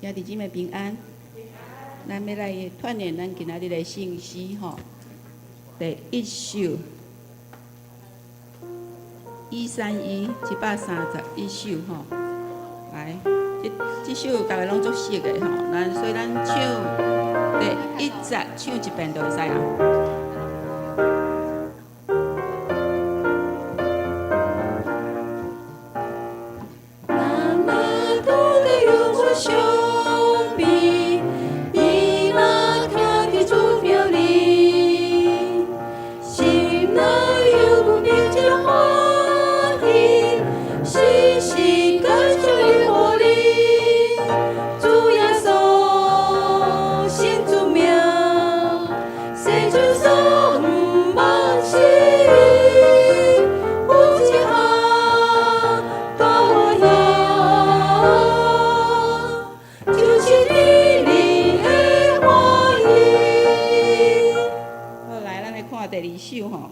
兄弟姊妹平安。咱欲來串連咱今仔日的聖詩吼，第一首131131首吼，來，這這首逐家攏足熟的吼，咱所以咱唱第一節唱一遍就會使啊。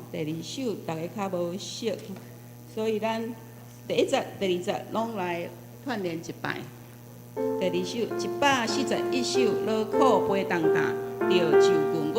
第二首逐家較無熟，所以咱第一節、第二節攏來串連一擺。第二首141首，勞苦背重擔，著就近我。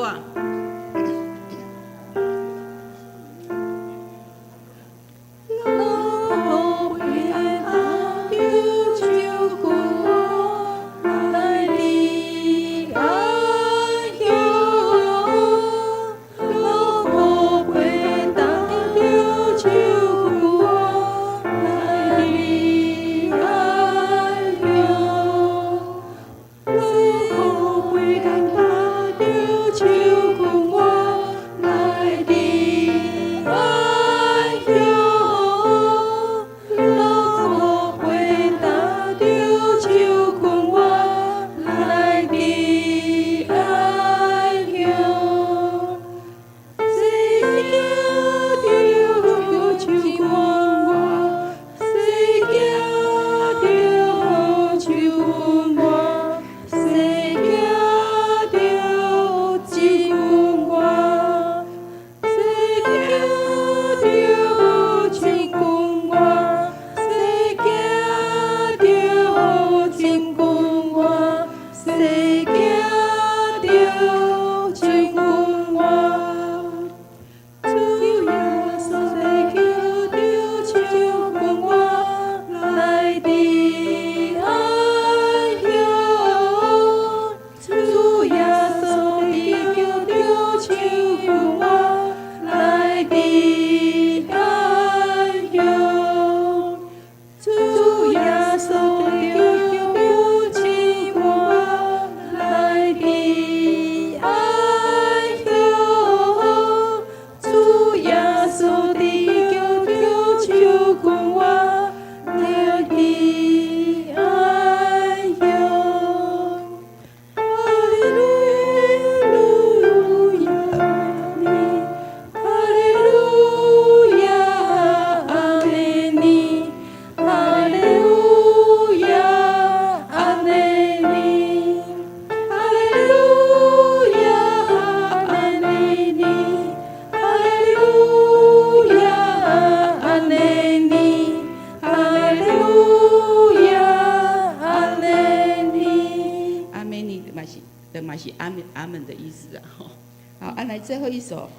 最後一首，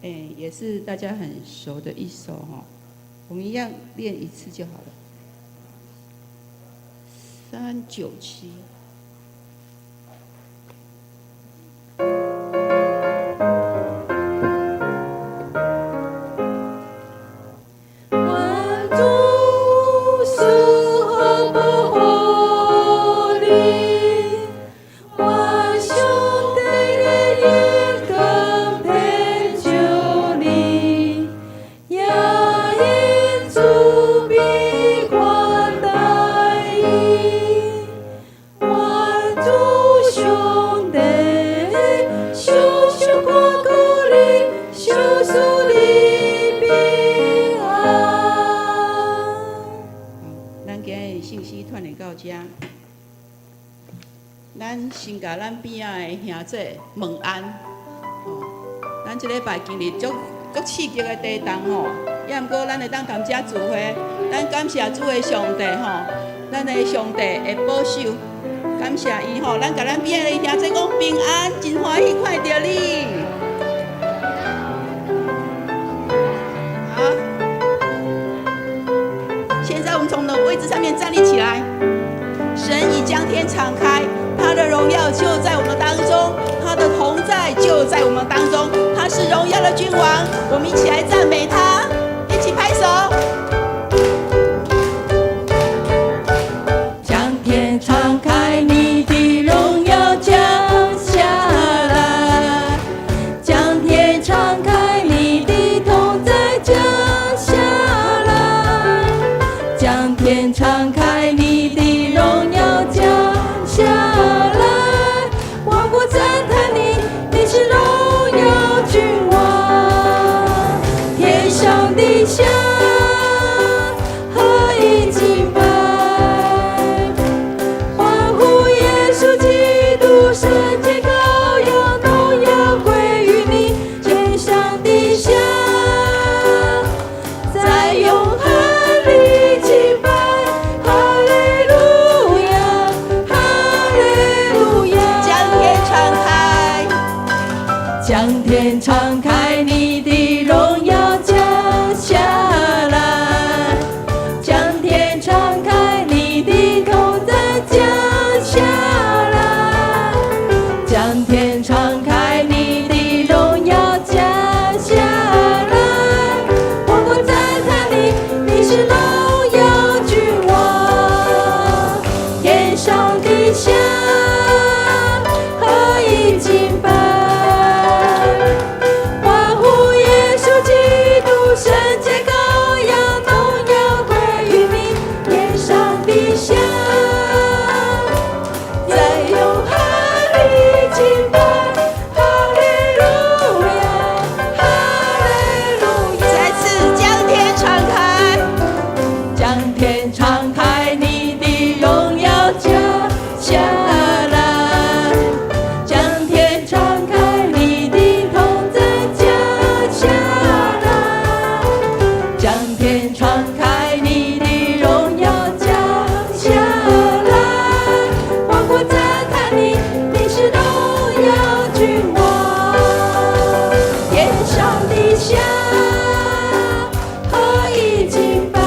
欸，也是大家很熟的一首哈，我們一樣練一次就好了。397。咱先共咱邊仔的兄弟問安，吼，咱這禮拜經歷足足刺激的地動吼，也毋過咱會當踮遮聚會，咱感謝主的上帝吼，咱的上帝會保守。感謝伊吼，咱共咱邊的兄弟講平安，真歡喜看著你。好，現在我們從我們的位置上面站立起來。神已將天敞開，他的榮耀就在我們當中，他的同在就在我們當中，他是榮耀的君王，我們一起來讚美他，一起拍手。將天敞開，你的榮耀降下來；將天敞開，你的同在降下來；將天敞開，你的榮耀降下來。萬國讚嘆你，你是榮耀君王，天上地下合一敬拜。歡呼耶穌基督，聖潔羔羊，榮耀歸於你，天上地下，在永恆裡敬拜，哈利路亞，哈利路亞。將天敞開，將天敞開，你的榮耀降下來；將天敞開，你的同在降下來；將天敞開，你的榮耀降下來。萬國讚嘆你，你是榮耀君王，天上地下合一敬拜。歡呼耶穌基督，聖潔羔羊，榮耀歸於你，天上地下，在永恆裡敬拜，哈利路亞，哈利路亞。再次將天敞開，將天敞開，你的榮耀降下來；將天敞開，你的同在降下來；將天敞開，你的榮耀降下來。萬國讚嘆你，你是榮耀君王，天上地下合一敬拜。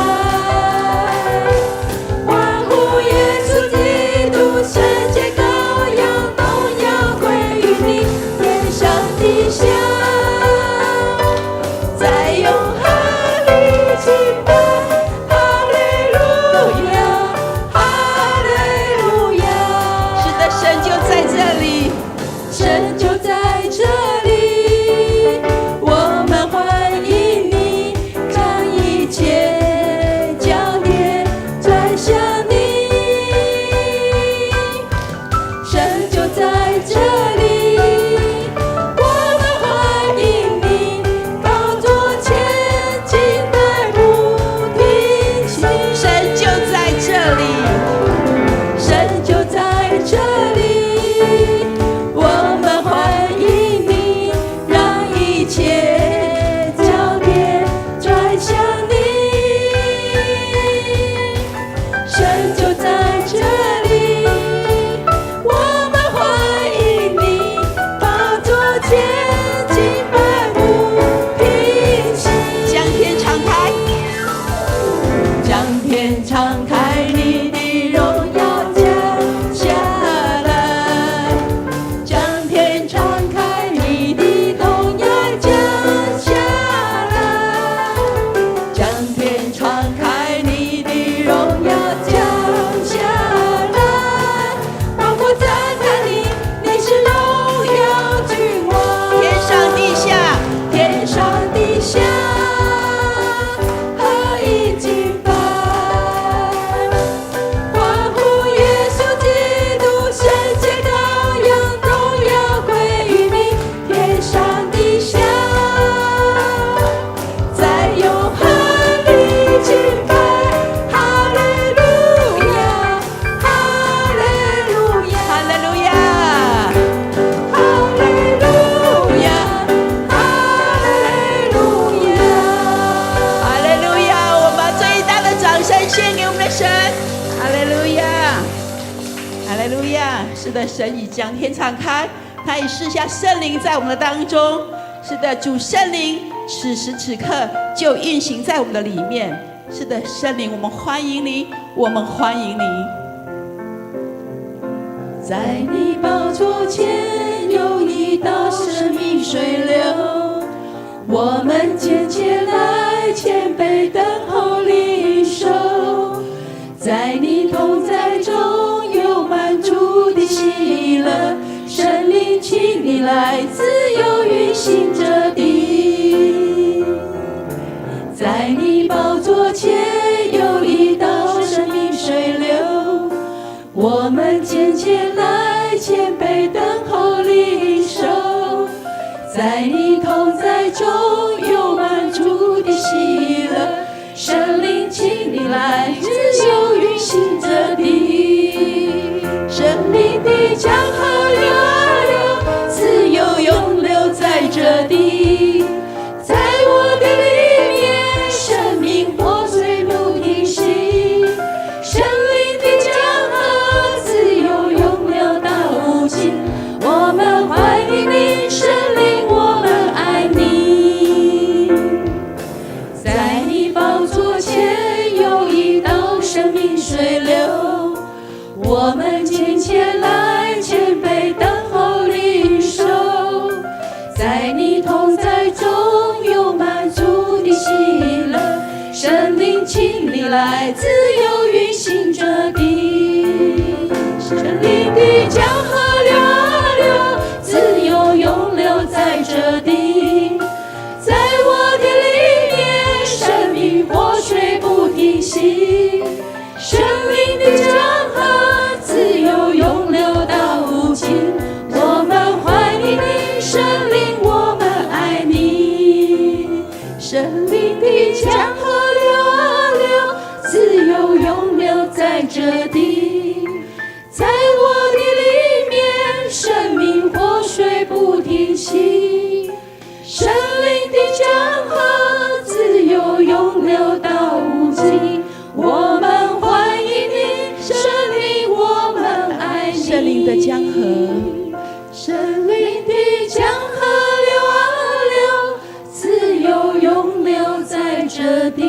利路亞！是的，神已將天敞開，他已賜下聖靈在我們的當中。是的，主聖靈此時此刻就運行在我們的裡面。是的，聖靈，我們歡迎你，我們歡迎你。在你寶座前有一道生命水流，我們虔切來謙卑等候領受，在你同在中有滿足的喜樂，聖靈請你來自由運行這地，在你寶座前有一道生命水流，我們虔切來謙卑等候領受，在你同在中有滿足的喜樂，聖靈請你來自由運行這地，生命的江河流啊流，自由湧流在這地，在我的裡面，生命活水不停息，生靈的江河自由湧流到無盡，我們歡迎你，聖靈，我們愛你。在你寶座前有一道生命水流，我們虔切來謙卑等候領受，在你同在中有滿足的喜樂，聖靈請你來自由運行這地，生命的江河流啊流，自由湧流在這地，在我的裡面，生命活水不停息，生命的江河自由湧流到無盡，我們歡迎你，聖靈，我們愛你。生命的江河流啊流，自由湧流在這地，在我的裡面，生命活水不停息，生靈的江河自由湧流到無盡，我們歡迎你，聖靈，我們愛你。聖靈的江河，生靈的江河流啊流，自由湧流在這地，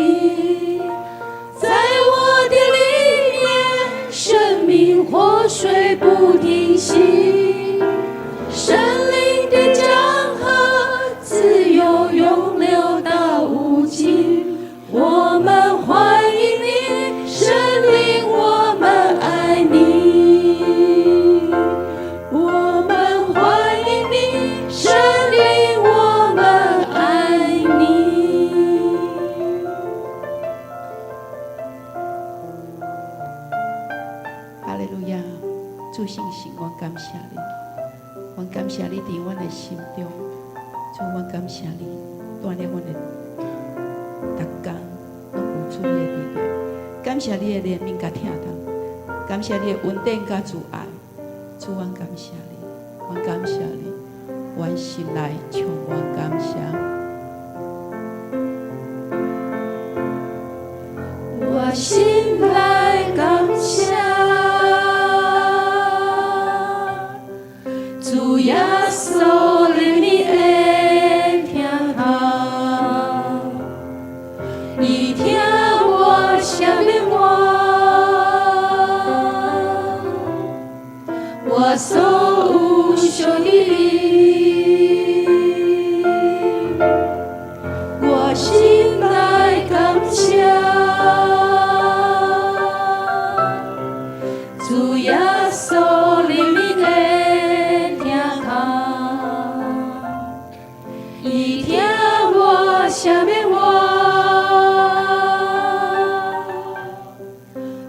在我的裡面，生命活水不停息，生靈的江河自由湧流到無盡，我們歡迎你，聖靈，我們愛你。我們歡迎你，聖靈，我們愛你。哈利路亞！主聖神，我感謝你，我感謝你佇阮的心中，主，我感謝你，帶領阮的逐工攏有主你的佇內，感謝你的憐憫佮疼痛，感謝你的恩典佮慈愛，主，我感謝你，我感謝你，阮心內充滿感謝。我心內感謝，主耶穌憐憫的疼痛，伊疼我，赦免我，我所有小的你，我心內感謝，主耶穌憐憫的疼痛，伊疼我，赦免我，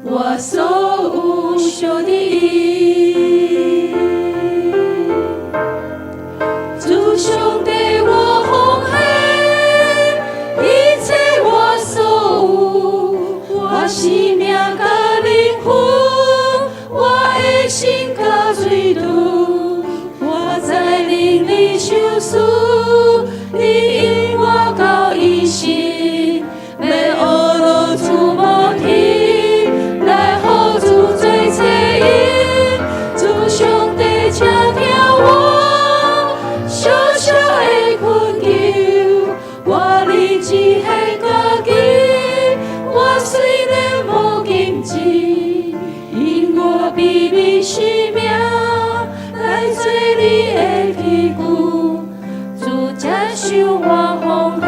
我所有小的伊，主上帝我奉獻一切我所有，我生命佮靈魂，我的心佮喙唇，我在靈裡相思，你引我到伊身，欲學落主無天，來予主做冊印，生命來做你的器具，主接受我奉獻。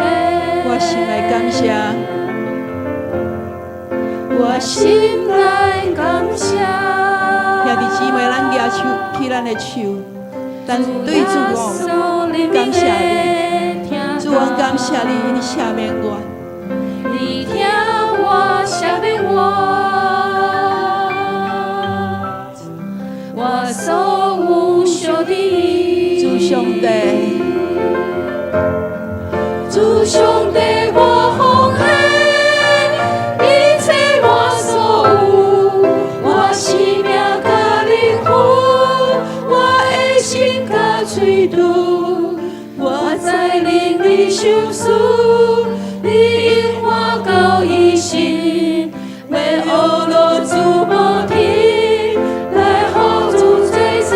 我心內感謝，我心內感謝。兄弟姊妹，咱舉手起咱的手，咱對主講，感謝你，主，阮感謝你，你赦免我。你疼我，赦免我，我所有小弟。主上帝，主上帝，我奉獻一切我所有，我生命佮靈魂，我的心佮喙唇，我在靈裡相思，你引我到一生，欲學落主無停，來予主做祭。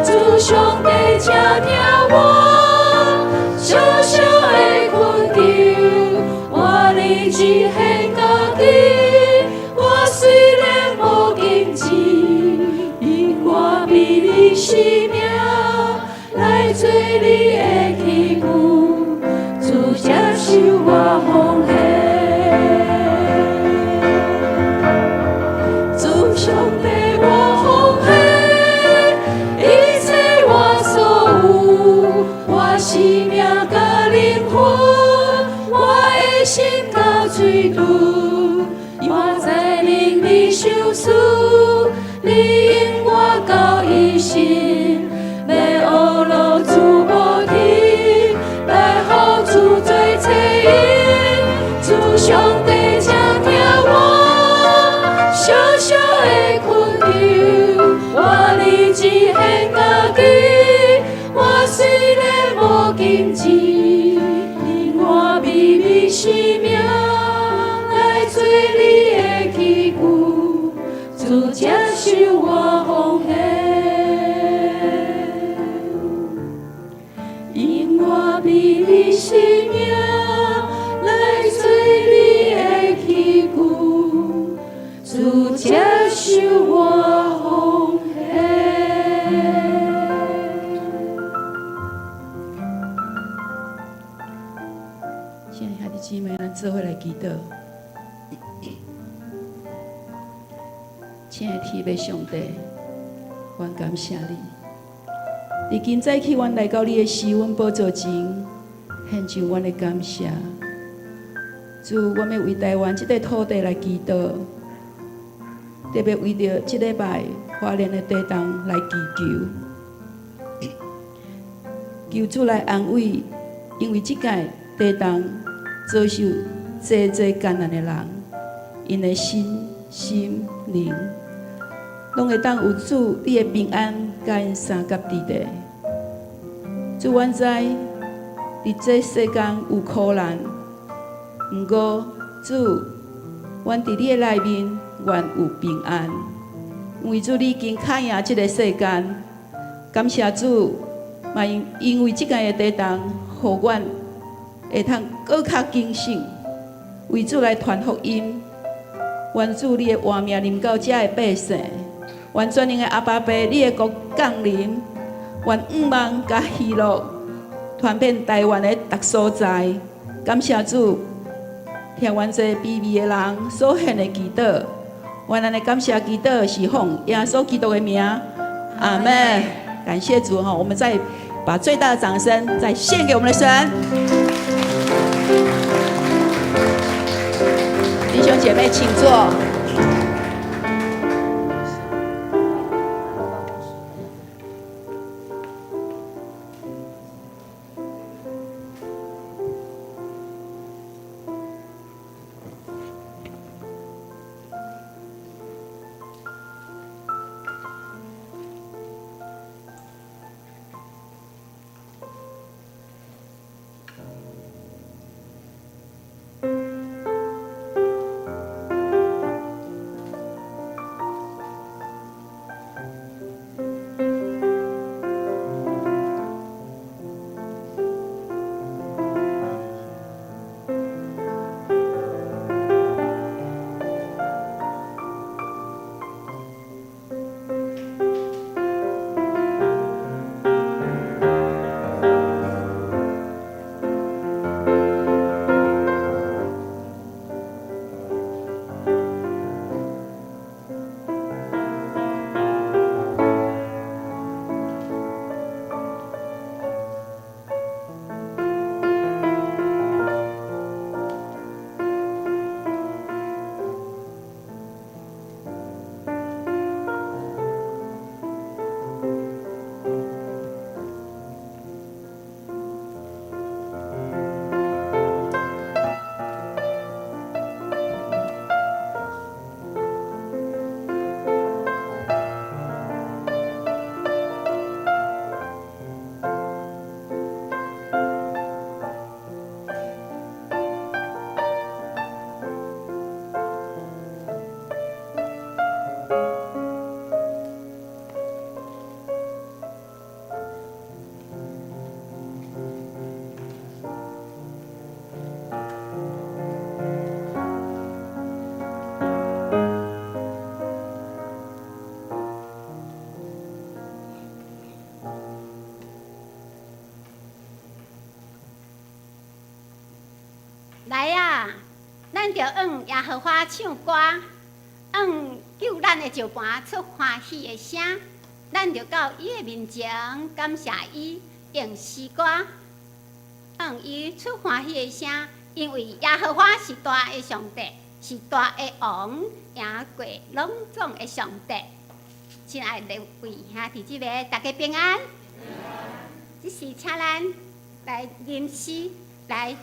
主上帝，請聽我小小的懇求，我立志獻家己，我雖然無金錢，因我卑微生命來做你的器具，主接受我奉獻。主上帝，我奉獻一切我所有，我生命佮靈魂，我的心佮喙唇，我在靈裡相思，你引我到一生，欲學落主無停，來予主做祭。主上帝，請聽我小小的懇求，我立志獻家己，我雖然無金錢，因我卑微生命來做你的器具，主接受我奉獻。因我卑微生命來做你的器具，主接受我奉獻。親愛的兄弟姊妹，咱做伙來祈禱。親愛的天父上帝，阮感謝你。佇今早起，阮來到你的施恩寶座前，獻上阮的感謝。主，阮欲為台灣這塊土地來祈禱，特別為著這禮拜花蓮的地動來祈求，求主來安慰，因為這屆地動遭受濟濟艱難的人，𪜶的身心靈，攏會當有主你的平安，共𪜶相佮佇咧。主，阮知佇這世間有苦難，毋過主，阮佇你的內面，願有平安。因為主你已經打贏這个世間，感謝主，嘛因為這屆的地動，予阮會通閣較警醒，為主來傳福音。願主你的活命臨到遮的百姓，願全能的阿爸父你的國降臨，願向望佮喜樂傳遍台灣的逐所在。感謝主，聽阮這卑微的人所獻的祈禱，阮按呢感謝祈禱是奉耶穌基督的名，阿們。感謝主哈，我們再把最大的掌聲再獻給我們的神。弟兄姐妹，請坐。咱著向耶和華唱歌，向救咱的石磐出歡喜的聲。咱著到伊的面前感謝伊，用詩歌向伊出歡喜的聲，因為耶和華是大的上帝，是大的王，贏過攏總的上帝。親愛的各位兄弟姊妹，大家平安。這時請咱來吟詩，來學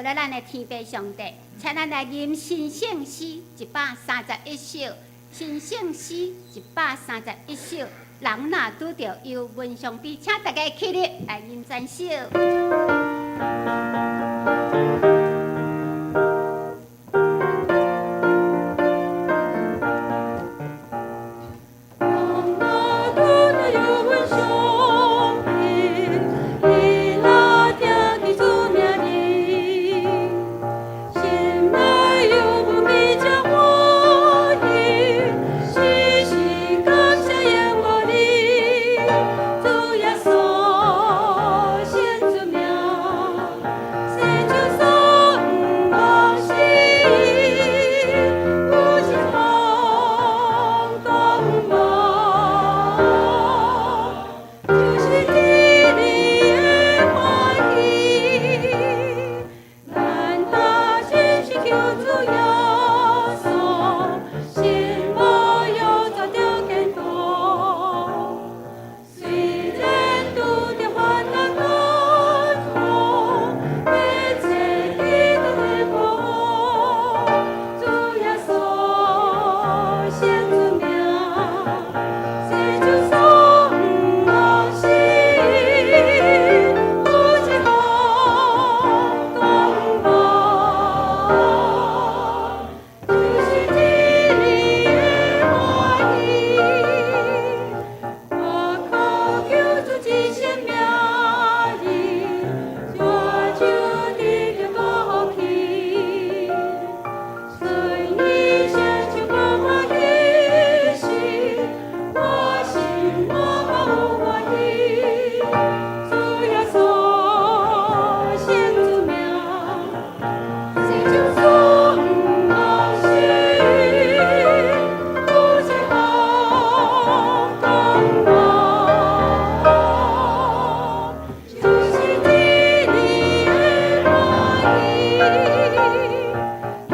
咱咱的天父上帝。請咱來吟神聖詩131首，神聖詩一百三十一首。人若拄著憂悶傷悲，請大家起立來吟全首。人若拄著憂悶傷悲，伊若聽見主名字，心內憂悶美才歡喜，時時感謝仰望你，主耶穌顯出名，世上所毋忘失，有一項願望，就是得你的歡喜。咱若真心求主耶穌，心無猶在著堅固。雖然拄著患難艱苦，欲坐基督的寶主耶穌顯出名，世上所毋忘失，有一項願望，就是得你的歡喜。我靠救主至聖名字，我就得著福氣。隨你成就我歡喜時，我心滿有歡喜。主耶穌顯出名，世上所毋忘失，有一項願望，就是得你的歡喜。伊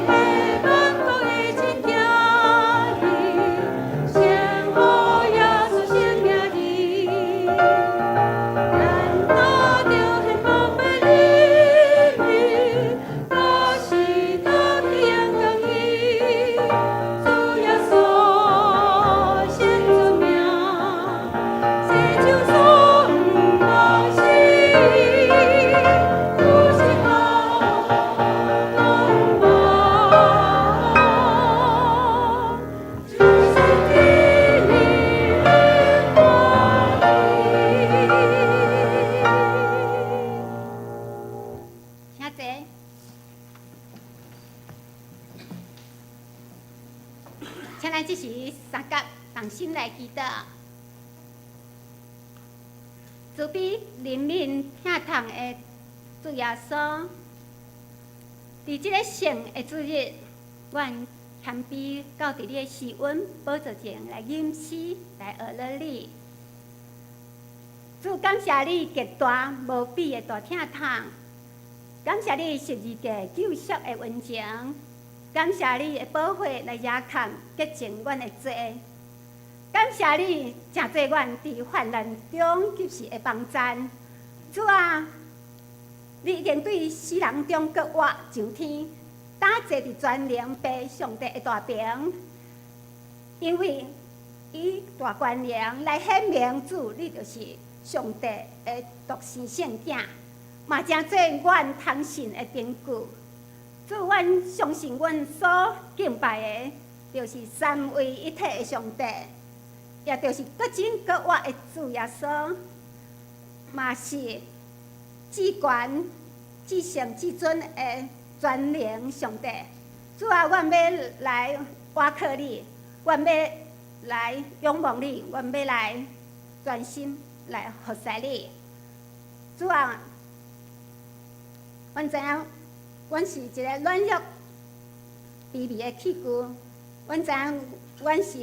的萬國會真驚異，先予耶穌聖名字。咱若著幸福的裡面，若是得去仰望伊，主耶穌顯出名，世上所毋忘失，有一項願望，就是得你的歡喜。請坐。請咱這時三甲同心來祈禱。慈悲憐憫疼痛的主耶穌，佇這个聖的主日，阮謙卑到佇你的施恩寶座前來吟詩，來學了你。主，感謝你極大無比的大疼痛，感謝你十字架救贖的恩情，感謝你的寶血來遮蓋潔淨阮的罪，感謝你成做阮佇患難中及時的幫贊。主啊，你已經對死人中閣活上天，擔坐佇全能父上帝的大爿，因為以大權能來顯明主，你就是上帝的獨生聖子，嘛成做阮通信的憑據。主，阮相信阮所敬拜的，就是三位一體的上帝，也就是閣真閣活的主耶穌，嘛是至懸、至聖、至尊的全能上帝。主啊，阮欲來倚靠你，阮欲來仰望你，阮欲來專心來服侍你。主啊，阮知影，阮是一个軟弱卑微的器具。阮知影阮是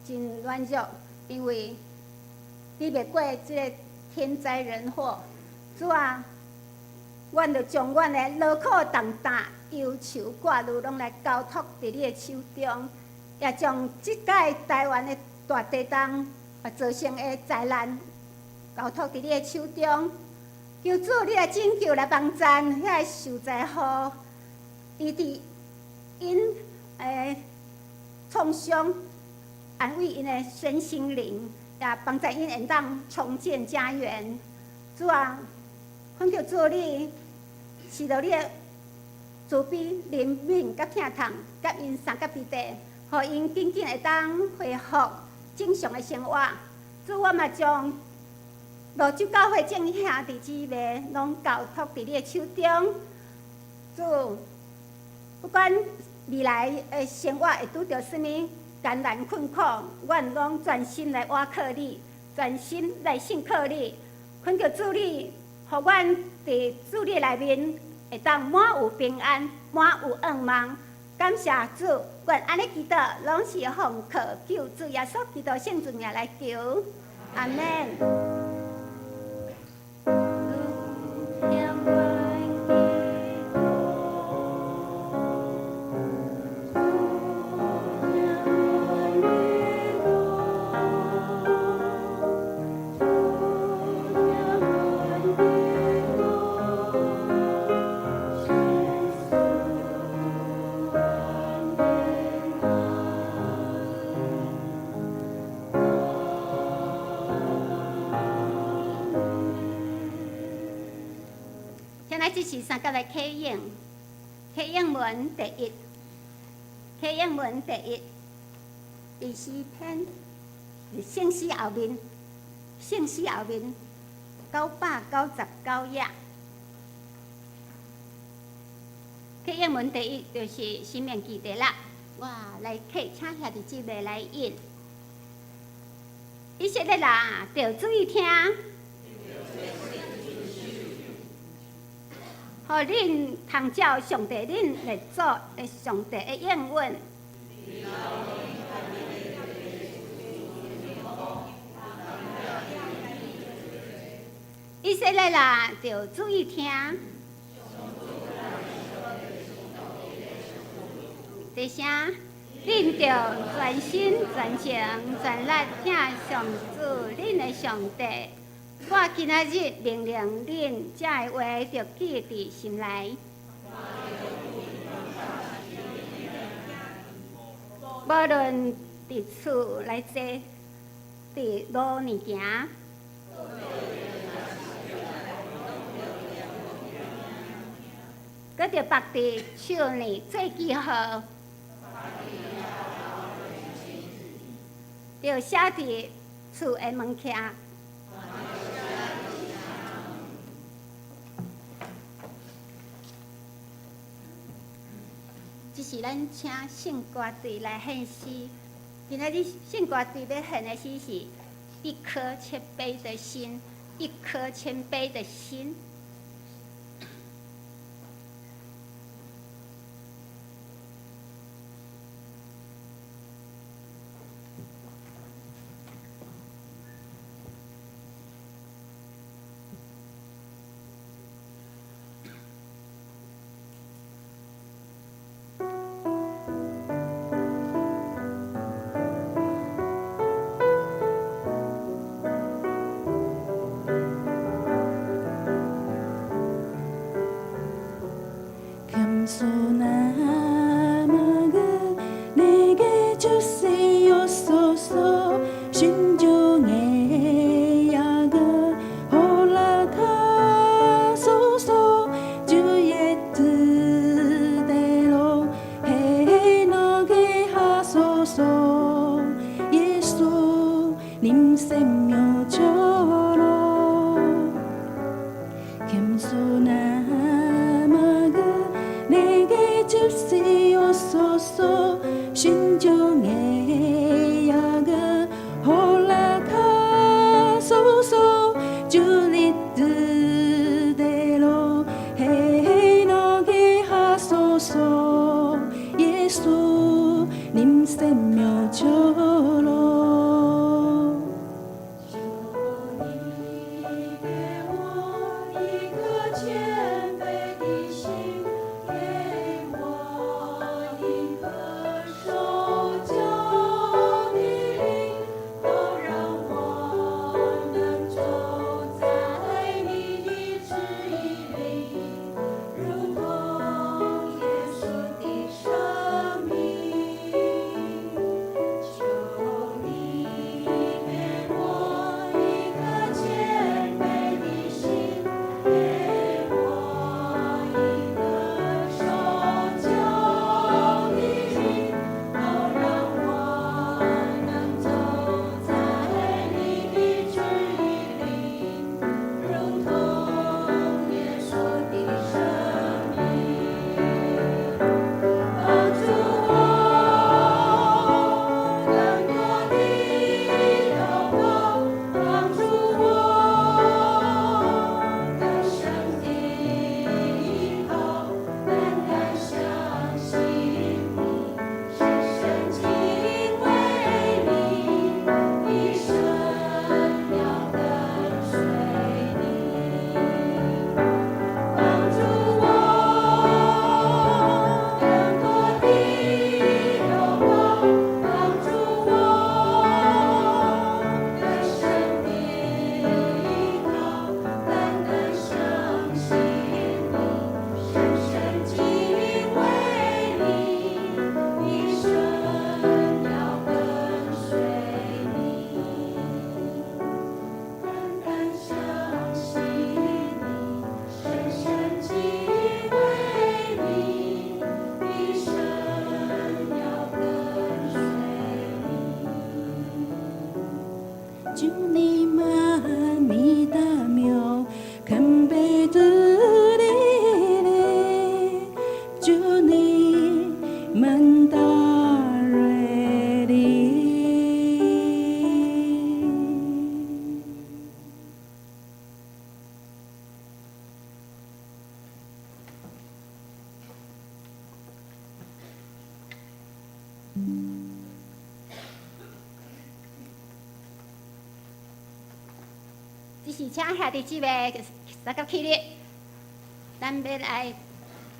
真軟弱，因為比袂過這个天災人禍。主啊，阮就將阮的勞苦重擔、憂愁掛慮，攏來交託佇你的手中，也將這擺台灣的大地動造成的災難，交託佇你的手中。求主你來拯救、來幫贊遐个受災戶，醫治𪜶的創傷，安慰𪜶的身心靈，也幫助𪜶會當重建家園。主啊，懇求主你賜予你的慈悲、憐憫佮疼痛，佮𪜶相佮彼得，予𪜶緊緊會當恢復正常的生活。主，我嘛將蘆洲教會眾兄弟姊妹攏交託佇你的手中。主，不管未來的生活會拄著啥物艱難困苦，阮攏專心來倚靠你，專心來信靠你。懇求主你，予阮佇主你內面會當滿有平安，滿有盼望。感謝主，阮按呢祈禱，攏是奉靠救主耶穌基督聖尊名來求，阿們。這是三甲來啟應，啟應文第一，啟應文第一，第四篇，聖詩後面，聖詩後面999頁。啟應文第一就是申命記第六，我來啟，請兄弟姊妹來引。以色列人著注意聽。予恁通照上帝恁列祖的上帝的應允。以色列人著注意聽。第三，恁著全心全情全力疼上主恁的上帝。我今仔日命令恁，這个話著記佇心內。無論佇厝內坐，佇路內行，閣著縛佇手內做記號，著寫佇厝的門徛。這是咱請聖歌隊來獻詩。今仔日聖歌隊欲獻的詩是一顆謙卑的心，一顆謙卑的心。 耶妙笑容。求你給我一顆謙卑的心，給我一顆受教的靈，好讓我能走在你的旨意裡，如同耶穌的生命。求你給我一顆謙卑的心，給我一顆受教的靈，好讓我能走在你的旨意裡，如同耶穌的生命。幫助我更多的禱告，幫助我更深的依靠，單單相信你，深深敬畏你，一生要跟隨你。幫助我更多的禱告，幫助我更深的依靠，單單相信你，深深敬畏你，一生要跟隨你。單單相信你，深深敬畏你，一生要跟隨你。祝你瑪尼達妙，肯貝杜里哩，祝你們達瑞哩。這是請兄弟姊妹三甲起立，咱欲來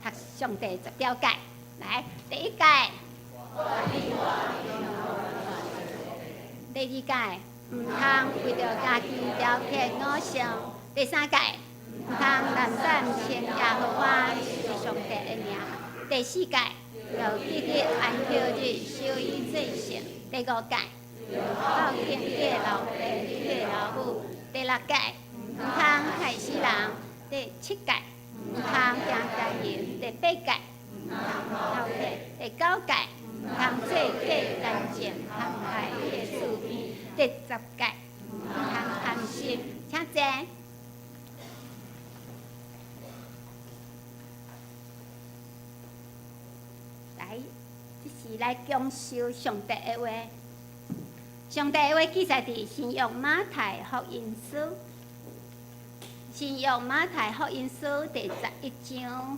讀上帝十條誡，來，第一誡，第二誡，毋通為著家己雕刻偶像；第三誡，毋通濫讚稱耶和華你上帝的名；第四誡，著記得安息日，守伊做聖；第五誡，孝敬你的老爸、你的老母；第六誡，毋通害死人；第七誡，毋通行姦淫；第八誡，毋通偷竊；第九誡，毋通做假見證，陷害你的厝邊；第十誡，毋通貪心。請坐。來，這是來講授上帝的話。上帝的話記載佇新約馬太福音書，新約馬太福音書第11章。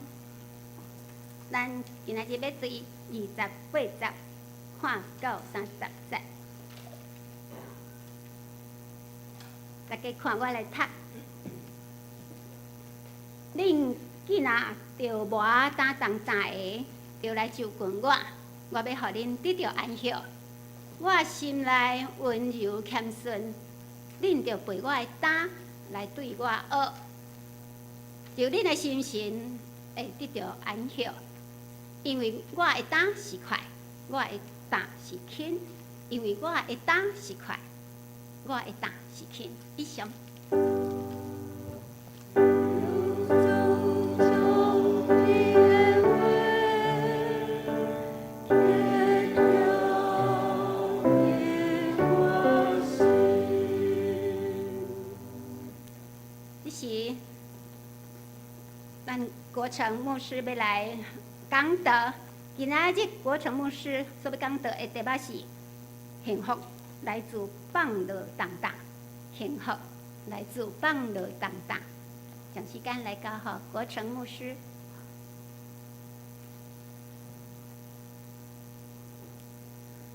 咱今仔日欲對28節看到30節。大家看我來讀。恁既若著無擔重擔的，著來就近我，我欲予恁得著安息。我心內溫柔謙遜，恁著背我的擔來對我學，就恁的心神會得著安息。因為我的擔是快，我的擔是輕。因為我的擔是快，我的擔是輕。以上。這時，咱國成牧師欲來講道。今仔日國成牧師所欲講道的題目是幸福來自放落重擔，幸福來自放落重擔。將時間來交予國成牧師。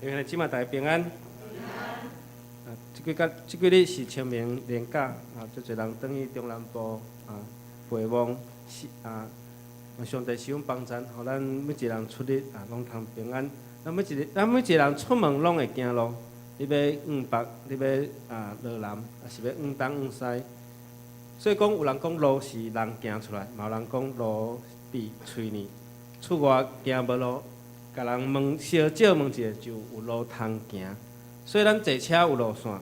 弟兄姊妹大家平安。啊，這幾工這幾日是清明連假，啊，足濟人轉去中南部啊，回望是啊，上帝賜阮幫贊，予咱每一個人出入啊，攏通平安。咱每一個人出門攏會行路，你欲往北，你欲啊落南，抑是欲往東往西。所以講，有人講路是人行出來，嘛有人講路佇喙呢。出外行無路，共人問相借問一下，就有路通行。所以咱坐車有路線，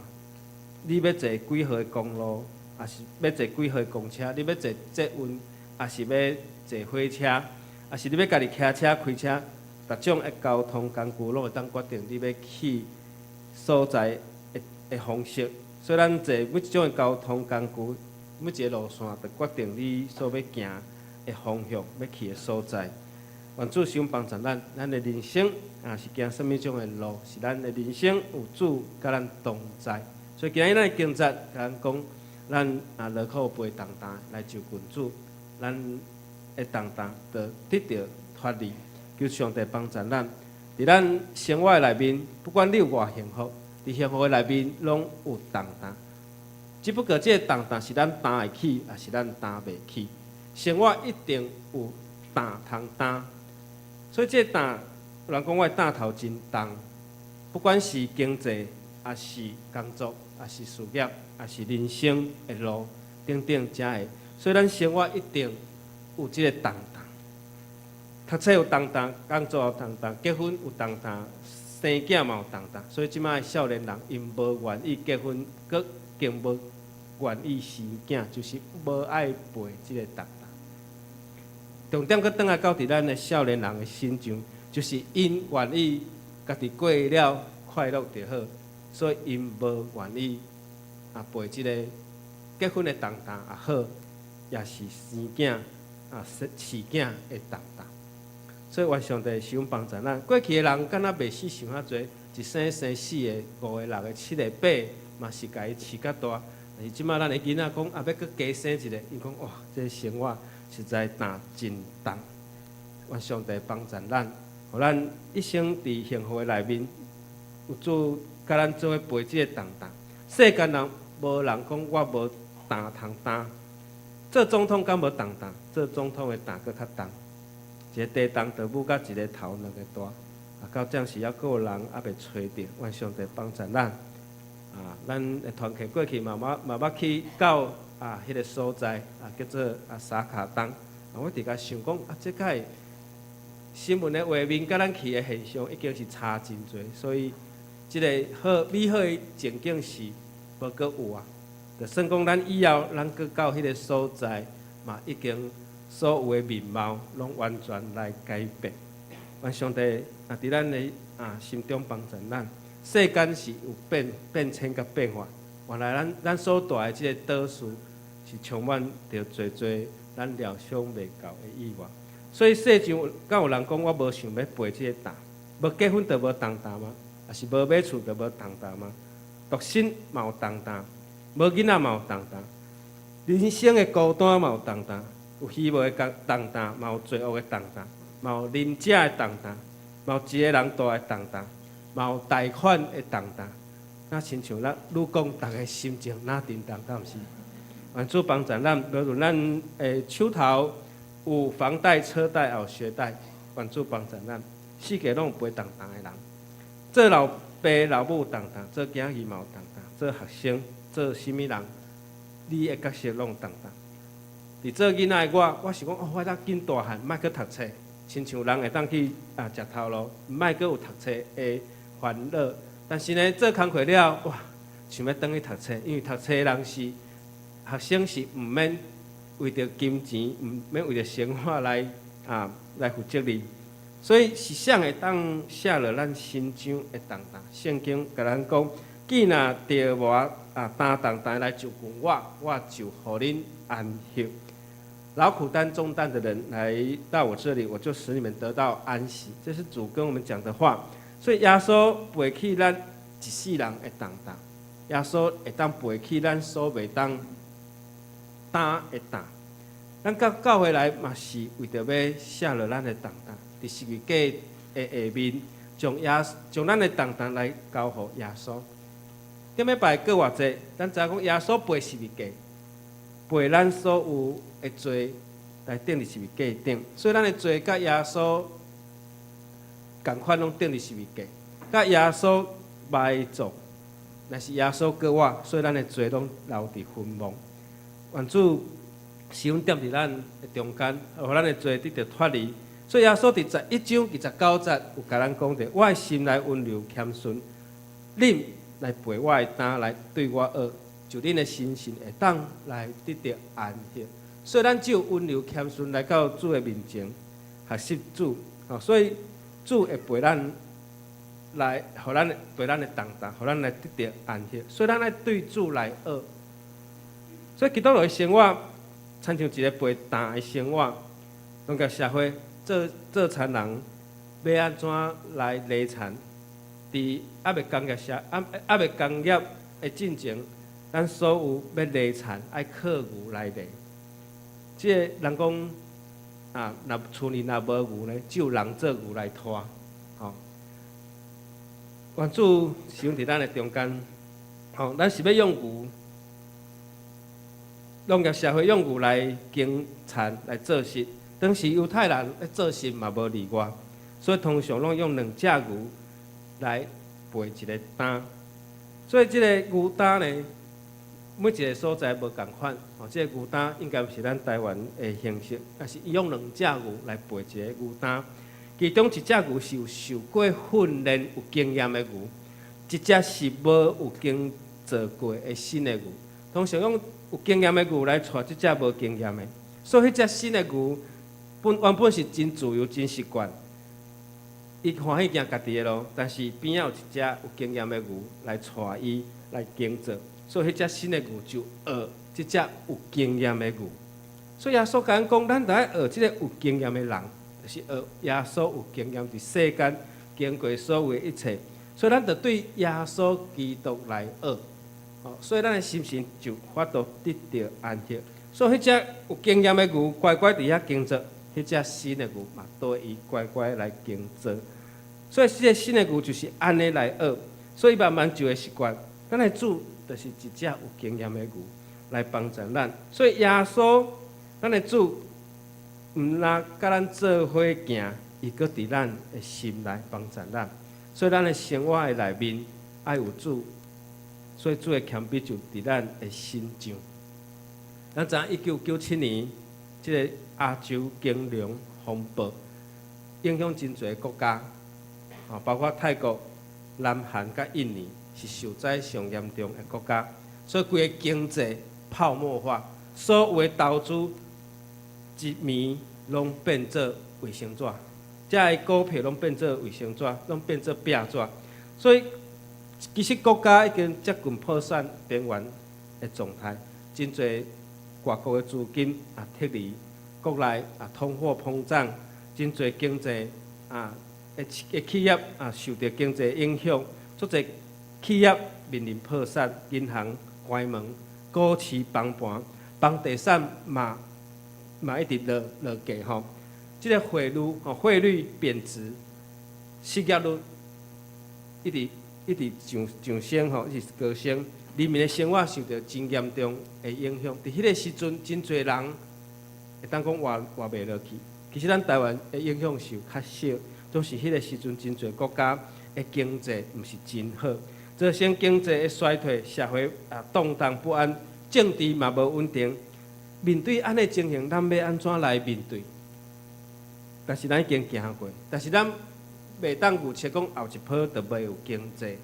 你欲坐幾號的公路，抑是欲坐幾號的公車？你欲坐捷運，抑是欲坐火車，抑是你欲家己騎車開車？逐種的交通工具攏會當決定你欲去所在的方式。所以咱坐每一種的交通工具，每一個路線，就決定你所欲行的方向，欲去的所在。願主賞幫助咱，咱的人生啊是行啥物種的路？是咱的人生有主佮咱同在。所以今日咱的經節共咱講，咱啊勞苦背重擔來就近主，咱的重擔就得著脫離。求上帝幫助咱，佇咱生活內面，不管你有偌幸福，佇幸福的內面攏有重擔。只不過這個重擔是咱擔會起，抑是咱擔袂起。生活一定有擔通擔。所以這個擔，有人講我的擔頭真重，不管是經濟，抑是工作，抑是事業，抑是人生的路等等，遮的。所以咱生活一定有這個重擔。讀冊有重擔，工作有重擔，結婚有重擔，生囝嘛有重擔。所以這擺少年人𪜶無願意結婚，閣更無願意生囝，就是無愛背這個重擔。重點閣轉來到佇咱的少年人的身上，就是𪜶願意家己過了快樂就好，所以𪜶無願意啊背這個結婚的重擔也好，抑是生囝啊生飼囝的重擔。所以願上帝賜阮幫助咱。過去的人敢若袂死想遐濟，一生生四個、五個、六個、七個、八個，嘛是共伊飼較大。但是這擺咱的囡仔講啊，欲閣加生一個，𪜶講哇，這個生活實在擔真重。願上帝幫助咱，予咱一生佇幸福的內面，有主佮咱做伙背這個重擔。世間人無人講我無擔通擔，做總統敢無重擔？做總統的擔閣較重。一個地動就舞甲一個頭兩個大，啊，到這時猶閣有人猶未揣著，願上帝幫助咱。啊，咱的團契過去嘛捌嘛捌去到啊，彼個所在啊，叫做啊沙卡東。啊，我佇共想講啊，這擺新聞的畫面佮咱去的現象已經是差真濟，所以這個好美好的情景是無閣有啊。就算講咱以後咱閣到彼個所在，嘛已經所有的面貌攏完全來改變。願上帝啊，佇咱的啊心中幫助咱。世間是有變變遷佮變化，原來咱咱所蹛的這個島嶼是充滿著濟濟咱料想袂到的意外。所以世上敢有人講我無想欲背這個擔，無結婚就無重擔嗎？抑是無買厝就無重擔嗎？獨身嘛有重擔，無囡仔嘛有重擔，人生的孤單嘛有重擔，有希望的重擔，嘛有罪惡的重擔，嘛有啉食的重擔，嘛有一個人蹛的重擔，嘛有貸款的重擔。若親像咱愈講，逐家心情若沉重，敢毋是？願主幫助咱，無論咱的手頭有房貸、車貸，也有學貸，願主幫助咱。四界攏有背重擔的人，做老爸老母重擔，做囝兒嘛有重擔，做學生、做啥物人，你的角色攏有重擔。佇做囡仔的我，我想講哦，我當緊大漢，莫閣讀冊，親像人會當去啊食頭路，毋愛閣有讀冊的煩惱。但是呢，做工課了，哇，想欲轉去讀冊，因為讀冊的人是學生是毋免為著金錢，毋免為著生活來啊來負責任。所以是啥會當卸落咱身上的重擔？聖經共咱講，既若著無啊擔重擔來就近我，我就予恁安息。勞苦擔重擔的人來到我這裡，我就使你們得到安息。這是主跟我們講的話。所以耶穌背起咱一世人的重擔，耶穌會當背起咱所袂當擔的擔。咱到教會來嘛是為著欲卸落咱的重擔。佇十字架的下面，將咱的重擔來交予耶穌。頂禮拜閣偌濟，咱知影講耶穌背十字架，背咱所有的罪來釘佇十字架頂，所以咱的罪佮耶穌仝款攏釘佇十字架，佮耶穌埋葬，若是耶穌過活，所以咱的罪攏留佇墳墓。願主使阮踮佇咱的中間，予咱的罪得著脫離。所以耶穌佇11章29節有共咱講著：我的心內溫柔謙遜，恁來背我的擔來對我學，就恁的心神會當來得著安息。所以咱只有溫柔謙遜來到主的面前學習主，所以主會陪咱來，予咱背咱的重擔，予咱來得著安息。所以咱愛對主來學。所以基督徒的生活，親像一个背擔的生活，農業社會做做田人欲按怎來犁田？佇猶未工業社，猶未工業的進前，咱所有欲犁田愛靠牛來犁。這个人講啊，若厝裡若無牛呢，只有人做牛來拖，吼。願主使用佇咱的中間，吼，咱是欲用牛，農業社會用牛來耕田來做穡。當時猶太人咧做穡嘛無例外，所以通常攏用兩隻牛來背一个擔。所以這个牛擔呢，每一个所在無仝款，吼，這个牛擔應該毋是咱台灣的形式，但是伊用兩隻牛來背一个牛擔。其中一隻牛是有受過訓練、有經驗的牛，一隻是無有經做過的新的牛。通常用有經驗的牛來帶這隻無經驗的，所以彼隻新的牛原本是真自由、真習慣，伊歡喜行家己的路，但是邊仔有一隻有經驗的牛來帶伊來耕作，所以彼隻新的牛就學這隻有經驗的牛。所以耶穌共阮講，咱著愛學這个有經驗的人，就是學耶穌有經驗佇世間經過所有的一切，所以咱著對耶穌基督來學，所以咱的心神就法度得著安息。所以彼隻有經驗的牛乖乖佇遐耕作，彼隻新的牛嘛綴伊乖乖來耕作。所以這个新的牛就是按呢來學，所以慢慢就會習慣。咱的主就是一隻有經驗的牛來幫助咱。所以耶穌，咱的主，毋但佮咱做伙行，伊閣佇咱的心內幫助咱。所以咱的生活的內面愛有主，所以主的謙卑就佇咱的身上。咱知影1997年，這个亞洲金融風暴影響真濟國家，包括泰國、南韓佮印尼是受災上嚴重的國家，所以規个經濟泡沫化，所有的投資一暝攏變做衛生紙，遮个股票攏變做衛生紙，攏變做壁紙，所以其實國家已經接近破產邊緣的狀態，真濟外國的資金啊撤離，國內啊通貨膨脹，真濟經濟啊的企業啊受著經濟影響，足濟企業面臨破產，銀行關門，股市崩盤，房地產嘛一直落落價吼，這个匯率吼匯率貶值，失業率一直一直上上升吼，一直高升，人民的生活受著真嚴重的影響。佇彼个時陣，真濟人會當講活活袂落去。其實咱台灣的影響受較少，總是彼个時陣真濟國家的經濟毋是真好，造成經濟的衰退，社會啊動盪不安，政治嘛無穩定。面對按呢情形，咱欲按怎來面對？但是咱已經行過，但是咱袂當預測講後一波就袂有經濟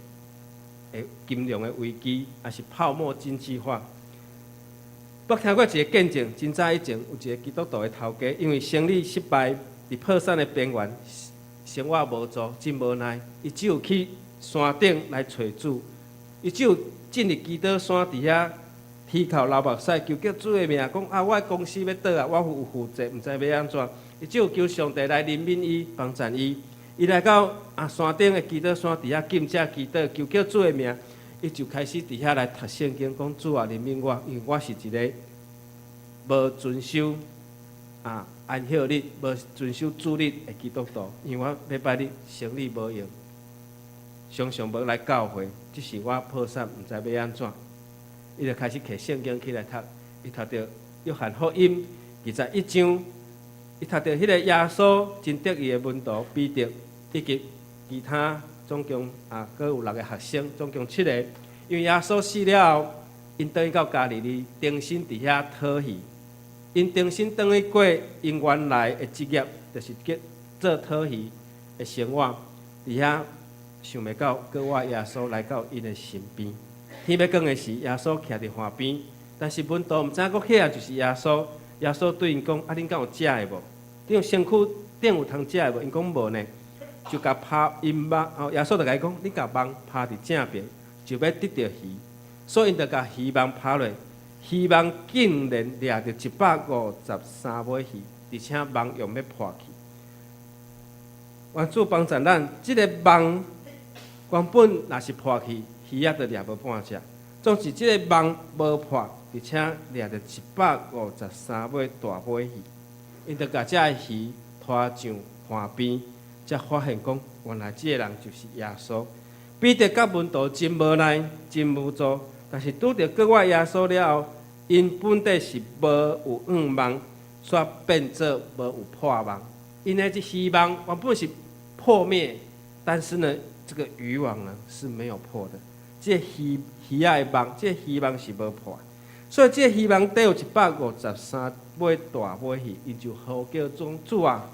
的金融的危機，抑是泡沫經濟化。我聽過一个見證，真早以前有一个基督徒的頭家，因為生意失敗，佇破產的邊緣，生活無助，真無奈。伊只有去山頂來揣主，伊只有進入祈禱山佇遐。低頭流目屎，求叫主的名，講啊，我的公司欲倒啊，我有負債，毋知欲按怎。伊只有求上帝來憐憫伊，幫助伊。伊來到啊山頂的祈禱山，佇遐禁食祈禱，求叫主的名，伊就開始佇遐來讀聖經，講主啊，憐憫我，因為我是一个無遵守啊安息日、無遵守主日的基督徒，因為我禮拜日生理無閒，常常無來教會，這是我破產，毋知欲按怎。伊就開始摕聖經起來讀，伊讀著約翰福音21章，伊讀著彼个耶穌真得意的門徒彼得以及其他總共啊，閣有六个學生，總共七个。因為耶穌死了後，𪜶轉去到加利利，重新佇遐討魚。𪜶重新轉去過𪜶原來的職業，就是叫做討魚的生活。佇遐想袂到，閣倚耶穌來到𪜶的身邊。天欲光的時，耶穌徛佇岸邊，但是門徒毋知影講彼個就是耶穌。耶穌對𪜶講：啊，恁敢有食的無？恁有身軀頂有通食的無？𪜶講無呢，就共拋𪜶網。哦，耶穌就共伊講：你共網拋佇正爿，就欲得著魚。所以𪜶就共漁網拋落，漁網竟然掠著153尾魚，而且網用欲破去。願主幫助咱，這个網原本若是破去，魚仔就掠無半隻。總是這个網無破，而且掠著153尾大尾魚。𪜶就共這个魚拖上岸邊，才發現講，原來這个人就是耶穌。彼得佮門徒真無奈，真無助，但是拄著閣倚耶穌了後，𪜶本底是無有網網，煞變做無有破網。𪜶的這漁網原本是破滅，但是呢，這個漁網呢是沒有破的。這個魚魚仔的網，這個漁網是無破，所以這個漁網底有153尾大尾魚，𪜶就呼叫講主啊，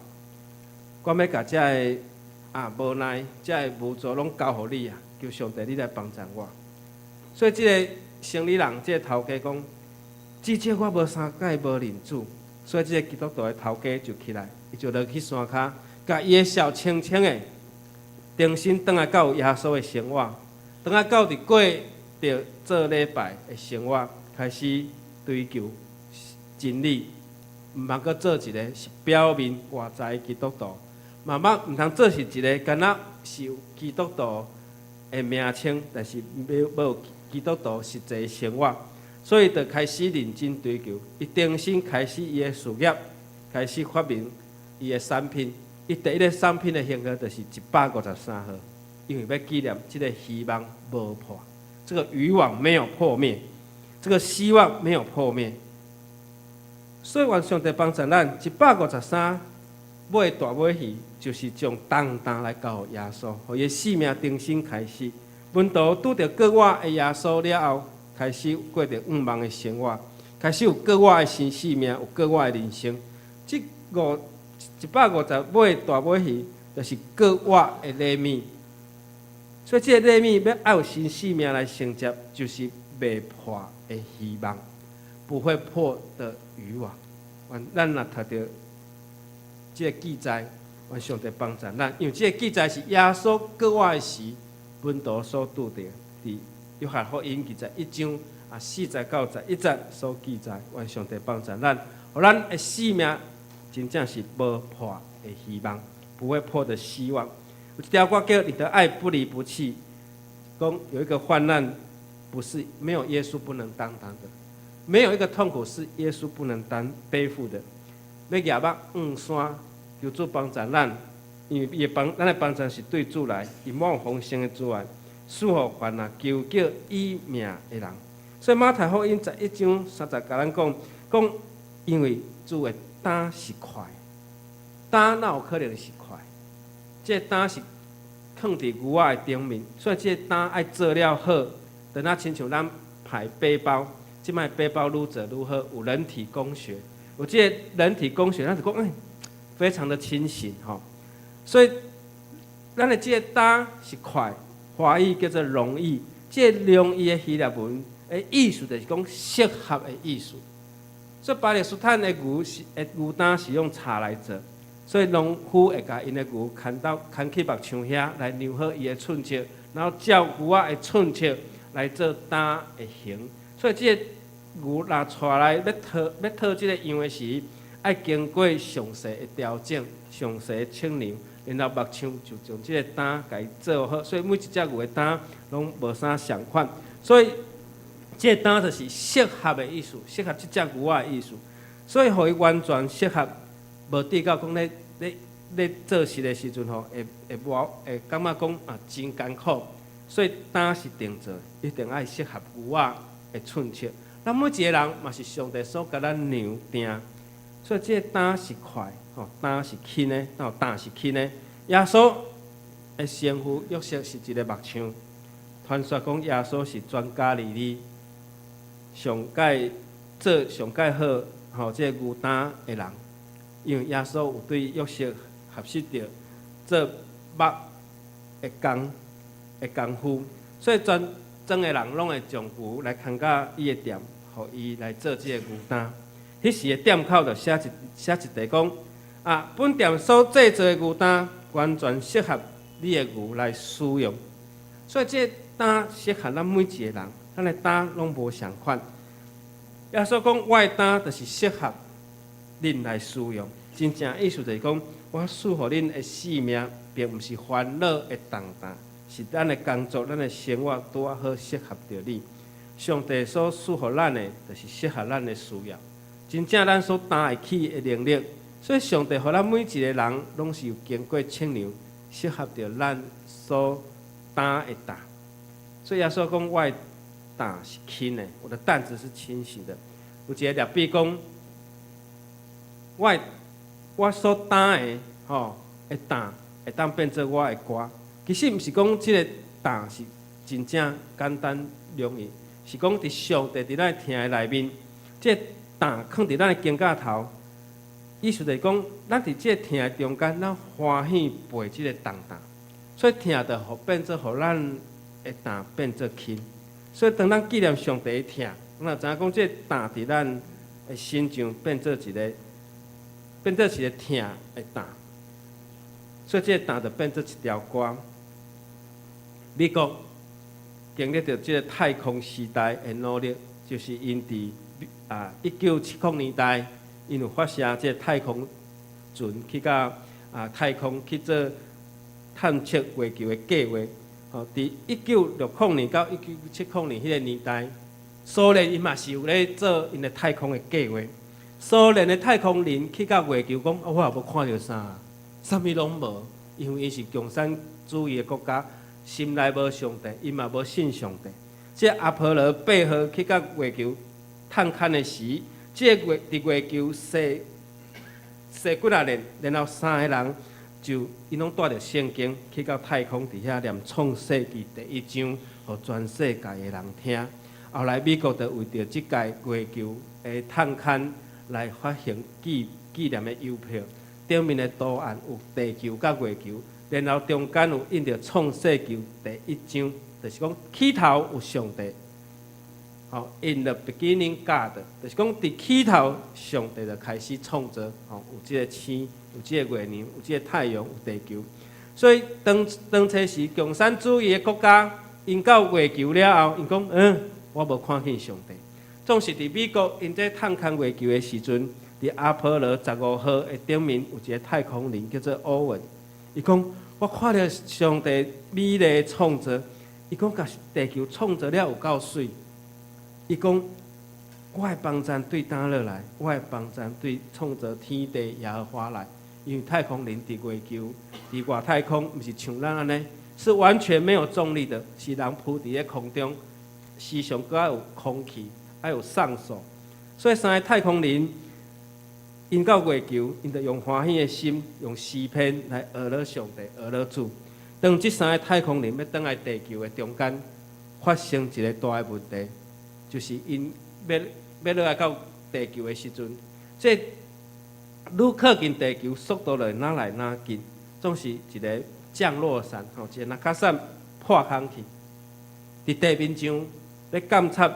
我欲共這个啊無奈，這个無助攏交予你啊，求上帝你來幫助我。所以這个生理人，這个頭家講，至少我無三擺無認主，所以這個基督徒的頭家就起來，伊就落去山跤，共伊的笑清清的，重新轉來到耶穌的生活，轉來到佇過著做禮拜的生活，開始追求真理，毋通閣做一个是表面外在的基督徒，慢慢毋通做是一个敢若是有基督徒的名稱，但是無有基督徒實際生活，所以就開始認真追求，伊重新開始伊的事業，開始發明伊的產品。伊第一个產品的型號就是153號，因為欲紀念這个漁網無破，這個漁網沒有破滅，這個希望沒有破滅。所以願上帝幫助咱，153尾大尾魚，就是將重擔來交予耶穌，予伊的生命重新開始。門徒拄著閣倚的耶穌了後，開始過著向望的生活，開始有閣倚的新生命，有閣倚的人生。這150尾大尾魚，就是閣倚的禮物。所以這個禮物欲愛有新生命來承接，就是袂破的希望，不會破的漁網。咱若讀著這个記載，願上帝幫助咱，因為這个記載是耶穌閣倚的時，門徒所拄著，佇約翰福音21章啊4節到11節所記載，願上帝幫助咱，予咱的生命真正是無破的希望，不會破的希望。有一條歌叫《你的愛不離不棄》，講有一個患難，不是沒有耶穌不能擔當的，沒有一個痛苦是耶穌不能擔背負的。欲舉目向山，求主幫助咱，因為伊的幫，咱的幫助是對主來，伊滿有豐盛的慈愛，賜予凡若求叫伊名的人。所以馬太福音11章3節共咱講，講因為主的擔是快，擔哪有可能是快？這個擔是囥佇牛仔的頂面，所以這個擔愛做了好，等仔親像咱排背包，這擺背包愈做愈好，有人體工學，有這個人體工學，咱就講欸，非常的輕省吼。所以咱的這個擔是快，華語叫做容易，這個容易的希臘文的意思就是講適合的意思。所以巴勒斯坦的牛是的牛擔是用柴來做，所以農夫會共𪜶的牛牽到牽去牧場遐來量好伊的寸尺，然後照牛仔的寸尺來做擔的形。所以這個牛若帶來欲套欲套這個羊的時，愛經過詳細的調整、詳細的測量，然後牧場就將這個擔共伊做好。所以每一隻牛的擔攏無啥仝款，所以這個擔就是適合的意思，適合這隻牛仔的意思。所以予伊完全適合，無至到講咧咧咧做事的時陣吼，會會無會感覺講啊真艱苦，所以擔是定做，一定愛適合牛仔的寸尺。咱每一个人嘛是上帝所共咱量定，所以這個擔是快，吼擔是輕的，吼擔是輕的。耶穌的生父約瑟是一个木匠，傳說講耶穌是全加利利上蓋做上蓋好吼這個牛擔的人，因為耶穌有對約瑟學習著做木的工的功夫，所以全莊的人攏會將牛來牽到伊的店，予伊來做這個牛擔。彼時的店口就寫一塊講啊，本店所製作的牛擔完全適合你的牛來使用，所以這個擔適合咱每一個人，咱的擔攏無仝款。耶穌講，我的擔就是適合恁來使用。真正意思就是講，我賜予恁的性命，並毋是煩惱的重擔，是咱的工作、咱的生活拄仔好適合著你。上帝所賜予咱的，就是適合咱的需要。真正咱所擔會起的能力，所以上帝予咱每一個人，攏是有經過測量，適合著咱所擔的擔。所以耶穌講，我的擔是輕的，我的擔子是輕省的。有一个拉比講，我所擔的吼的擔，會當變做我的歌。其實毋是講這个擔是真正簡單容易，是講佇上帝佇咱的疼的內面，這个擔囥佇咱的肩胛頭，意思就是講，咱佇這个疼的中間，咱歡喜背這个重擔，所以疼就予變做予咱的擔變做輕。所以當咱紀念上帝的疼，咱就知影講，這個擔佇咱的身上變做一個疼的擔，所以這個擔就變做一條歌。美國經歷著這個太空時代的努力，就是𪜶佇1970年代，𪜶有發射這個太空船去到太空去做探測月球的計劃。吼，佇1960年到1970年彼个年代，蘇聯伊嘛是有咧做𪜶的太空的計劃。蘇聯的太空人去到月球，講啊，我也無看著啥，啥物攏無，因為𪜶是共產主義的國家，心內無上帝，𪜶嘛無信上帝。這阿波羅8號去到月球探勘的時，這個月佇月球踅踅幾若年，然後三個人就𪜶攏帶著聖經去到太空，佇遐念創世記第一章，予全世界的人聽。後來美國就為著這屆月球的探勘來發行紀念的郵票，頂面的圖案有地球佮月球，然後中間有印著創世記第一章，就是講起頭有上帝。吼，In the beginning God，就是講佇起頭上帝就開始創造，吼，有這个星，有這个月亮，有這个太陽，有地球。所以當當初時共產主義的國家，𪜶到月球了後，𪜶講，我無看見上帝。總是佇美國，𪜶在探勘月球的時陣，佇阿波羅15號的頂面有一个太空人叫做歐文，伊講我看著上帝美麗的創造，伊講共地球創造了有夠媠。伊講我的幫贊對佗落來？我的幫贊對創造天地耶和華來。因為太空人佇月球，佇外太空，毋是像咱按呢，是完全沒有重力的，是人浮佇咧空中，時常閣愛有空氣，愛有上手。所以三个太空人，𪜶到月球，𪜶就用歡喜的心，用詩篇來呵咾上帝，呵咾主。當這三个太空人欲轉來地球的中間，發生一个大的問題，就是𪜶欲落來到地球的時陣，這愈靠近地球，速度就會愈來愈緊，總是一个降落傘，吼，一个降落傘破空去。佇地面上咧監察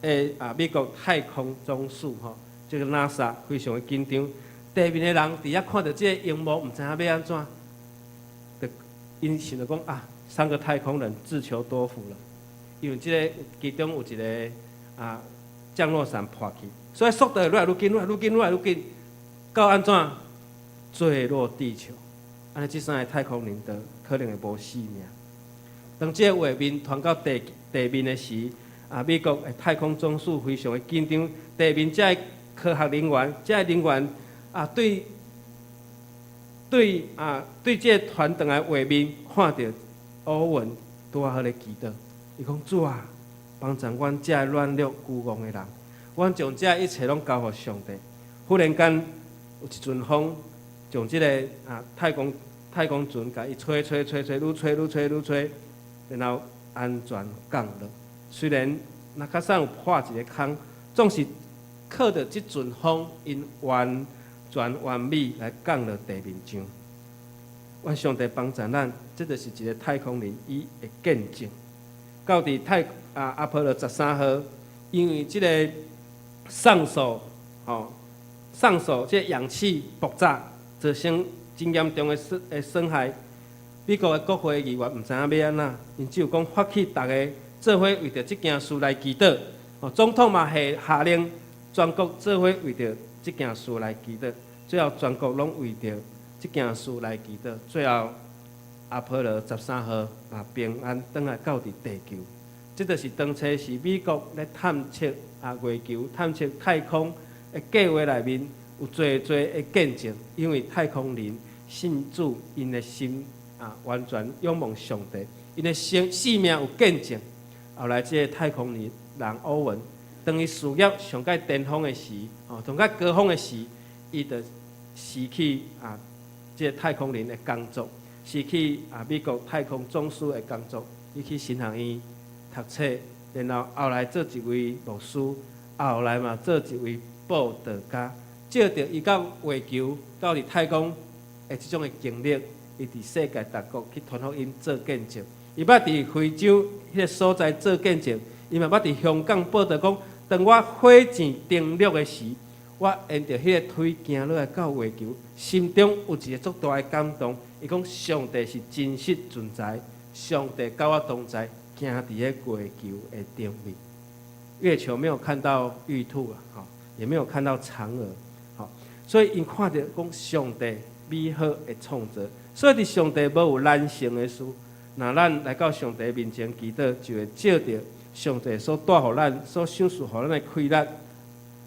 的美國太空總署吼，這个 NASA 非常的緊張。地面的人佇遐看著這個螢幕，毋知影欲按怎，就𪜶想著講啊，三個太空人自求多福了，因為這个其中有一个降落傘破去，所以速度會愈來愈緊，愈來愈緊，愈來愈緊，到按怎墜落地球？按呢，這三个太空人就可能會無性命。當這個畫面傳到地面的時，美國的太空總署非常的緊張，地面這个科學人員，這个人員對對啊，對這個傳轉來畫面，看著歐文拄仔好咧祈禱。伊講，主啊，幫助阮這个軟弱孤戇的人，阮將這一切攏交予上帝。忽然間有一陣風，將這个太空船共伊吹吹吹吹，愈吹愈吹愈吹，然後安全降落。雖然那較早有破一个空，總是靠著這陣風，𪜶完全完美來降落地面上。願上帝幫助咱，這就是一个太空人伊的見證。到佇阿波羅13號，因為這个上手吼，上手這个氧氣爆炸，造成真嚴重的損害。美國的國會議員毋知影欲按怎，𪜶只有講發起逐个做伙為著這件事來祈禱。總統嘛下下令全國做伙為著這件事來祈禱，最後全國攏為著這件事來祈禱，最後阿波羅十三號嘛平安轉來到佇地球。這就是當初是美國咧探測月球、探測太空的計劃內面有濟濟的見證，因為太空人信主，𪜶的心完全仰望上帝，𪜶的生命有見證。後來這个太空人歐文，當伊事業上蓋巔峰的時，上蓋高峰的時，伊就辭去這个太空人的工作，辭去美國太空總署的工作，伊去神學院讀冊，然後後來做一位牧師，後來嘛做一位佈道家，藉著伊到月球、到佇太空的這種的經歷，伊佇世界各國去傳福音做見證。伊捌佇非洲彼个所在做見證，伊嘛捌佇香港報道講，當我火箭登陸的時，我沿著彼个腿行落來到月球，心中有一个足大的感動。伊講上帝是真實存在，上帝佮我同在，行佇彼月球的頂面。月球沒有看到玉兔啊，吼，也沒有看到嫦娥，吼，所以𪜶看著講上帝美好的創造，所以佇上帝無有難成的事。若咱來到上帝面前祈禱，就會借著上帝所帶予咱、所賞賜予咱的氣力，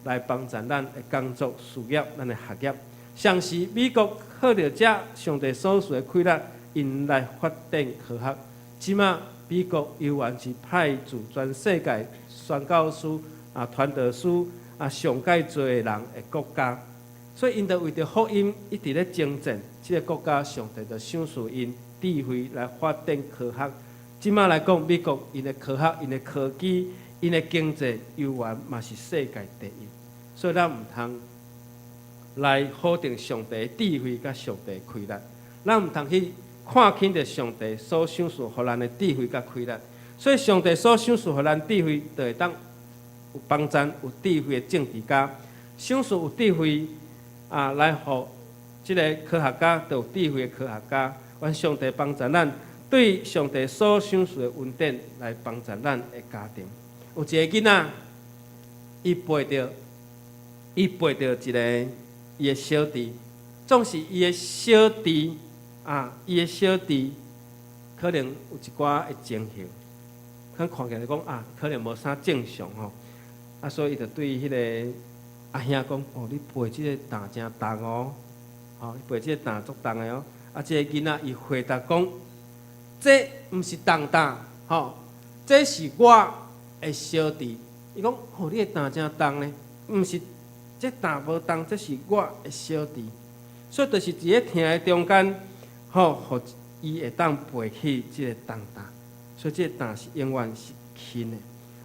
來幫助咱的工作、事業、咱的學業。像是美國靠著這上帝所賜的氣力，𪜶來發展科學。這馬美國猶原是派駐全世界宣教師、傳道師上蓋濟的人的國家，所以𪜶就為著福音一直咧征戰。這个國家上帝就賞賜𪜶智慧來發展科學。這馬來講，美國𪜶的科學、𪜶的科技、𪜶的經濟，猶原嘛是世界第一。所以咱毋通來否定上帝的智慧佮上帝的氣力，咱毋通去看輕著上帝所賞賜予咱的智慧佮氣力。所以上帝所賞賜予咱智慧，就會當有幫贊有智慧的政治家，賞賜有智慧來予這个科學家，就有智慧的科學家。願上帝幫助咱，對上帝所賞賜的恩典來幫助咱的家庭。有一个囡仔，伊陪著一个伊的小弟，總是伊的小弟啊，伊的小弟可能有一寡的情形，可能看起來講可能無啥正常吼，所以伊就對彼个阿兄講：哦，你背這个擔誠重哦，吼，你背這个擔足重的哦。這个囡仔伊回答講：這毋是重擔，吼，這是我的小弟。伊講：哦，你的擔誠重呢？毋是，這擔無重，這是我的小弟。所以就是佇咧疼的中間，吼，予伊會當背起這个重擔。所以這個擔是永遠是輕的。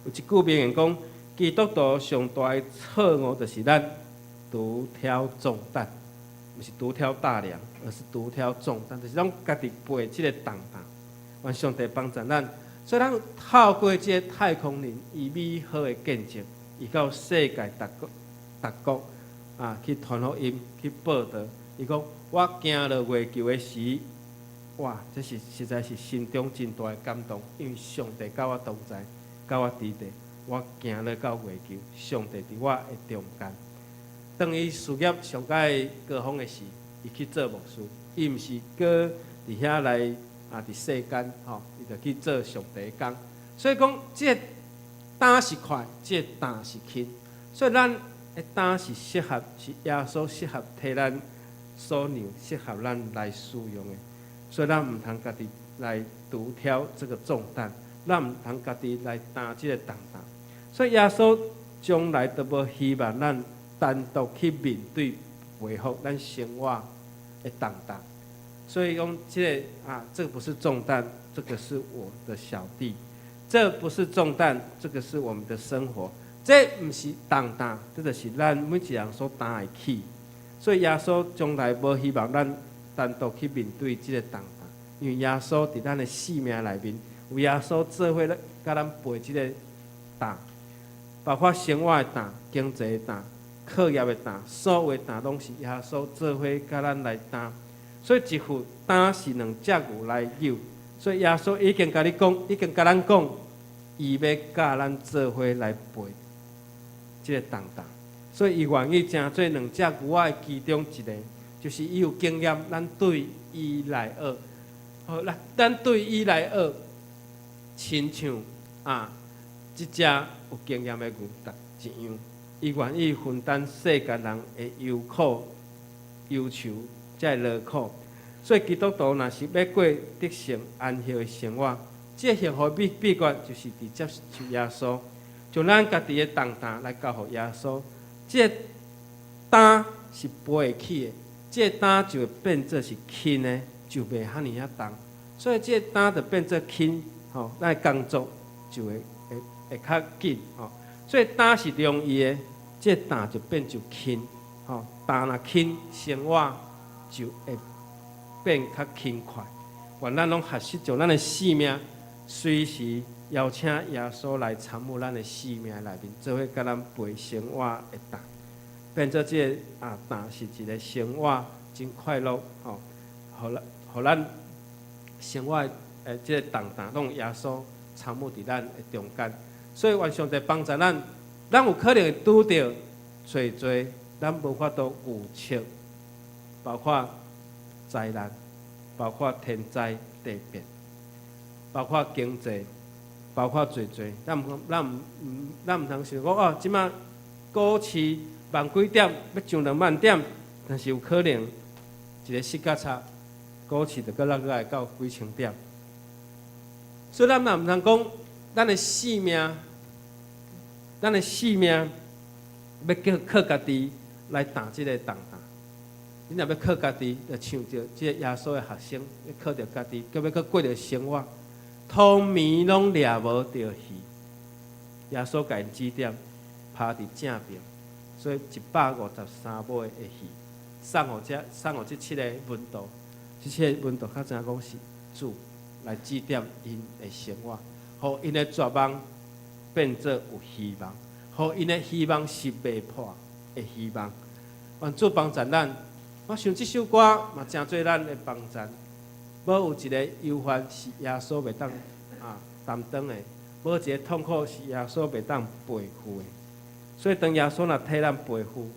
有一句名言講：基督徒上大的錯誤就是咱獨挑重擔，毋是獨挑大梁，而是獨挑重擔，就是攏家己背這個重擔。願上帝幫助咱，所以咱透過這个太空人伊美好的見證，伊到世界各國、各國去傳福音、去報道。伊講我行落月球的時，哇！這是實在是心中真大的感動，因為上帝佮我同在，佮我佇佇，我行落到月球，上帝佇我的中間。當伊事業上蓋高峰的時，伊去做牧師，伊毋是閣佇遐來佇世間吼，伊就去做上帝的工。所以講，這个擔是快，這个擔是輕。所以咱的擔是適合，是耶穌適合替咱所讓適合咱來使用的，所以咱毋通家己來獨挑這個重擔，咱毋通家己來擔這個重擔。所以耶穌從來都無希望咱單獨去面對背負咱生活的重擔。所以講這個啊，這個不是重擔，這個是我的小弟。這不是重擔，這個是我們的生活。這毋是重擔，這就是咱每一個人所擔會起。所以耶穌從來無希望咱單獨去面對這個重擔，因為耶穌佇咱的生命內面，有耶穌做伙咧，共咱背這個擔，包括生活的擔、經濟的擔、課業的擔，所有的擔攏是耶穌做伙共咱來擔。所以一副擔是兩隻牛來扭，所以耶穌已經共你講，已經共咱講，伊欲佮咱做伙來背這個重擔，所以伊願意成做兩隻牛仔的其中一個，就是伊有經驗，咱對伊來學，好啦，咱對伊來學，親像啊，這隻有經驗的牛犢一樣，伊願意分擔世間人的憂苦、憂愁，才會勞苦。所以基督徒若是欲過得勝安息的生活，這個幸福秘秘訣就是佇接受耶穌，將咱家己的重擔來交予耶穌。這個擔是背會起的，這個擔就會變做是輕的，就袂遐爾仔重。所以這個擔就變做輕，吼，咱的工作就會會會較緊，吼。所以擔是容易的，這個擔就變就輕，吼。擔若輕，生活就會變較輕快。願咱攏學習將咱的生命隨時邀請耶穌來參與咱的生命內面，做伙共咱背生活的擔，變做這個啊擔是一個生活真快樂吼，予咱予咱生活的這個重擔攏耶穌參與佇咱的中間。所以願上帝幫助咱，咱有可能會拄著濟濟咱無法度預測，包括災難，包括天災地變，包括經濟，包括濟濟，咱毋咱毋咱毋通想講哦，這馬股市萬幾點欲上2萬點，但是有可能一個失覺差，股市就閣落來到幾千點。所以咱嘛毋通講，咱的性命，咱的性命欲叫靠家己來擔這個重擔。你若欲靠家己，就像著這個耶穌的學生，欲靠著家己，閣欲閣過著生活，通暝攏掠無著魚。耶穌共𪜶指點，拋佇正爿，所以153尾的魚，送予這送予這七个門徒，這七个門徒較知影講是主來指點𪜶的生活，予𪜶的絕望變做有希望，予𪜶的希望是袂破的希望。願主幫助咱。我想這首歌嘛，誠做咱的幫助。無有一個憂患是耶穌袂當啊擔當的，無一個痛苦是耶穌袂當背負的。所以當耶穌若替咱背負，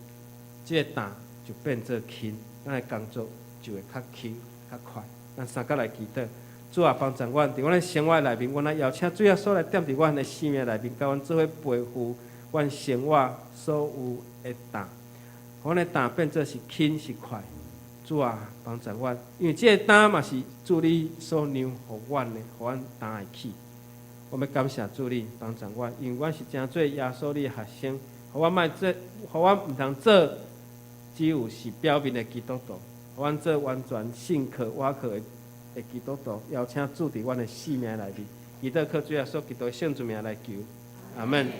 這個擔就變做輕，咱的工作就會較輕較快。咱三佮來祈禱，主啊，幫助阮，佇阮的生活內面，阮來邀請主耶穌來踮佇阮的生命內面，共阮做伙背負阮生活所有的擔。阮的擔變做是輕是快，主啊，幫助阮，因為這個擔嘛是主你所讓予阮的，予阮擔會起。我欲感謝主你幫助阮，因為阮是成做耶穌你的學生，予阮莫做，予阮毋通做只有是表面的基督徒，予阮做完全信靠倚靠的的基督徒。邀請主佇阮的生命內面，祈禱靠主耶穌基督的聖主名來求，阿門。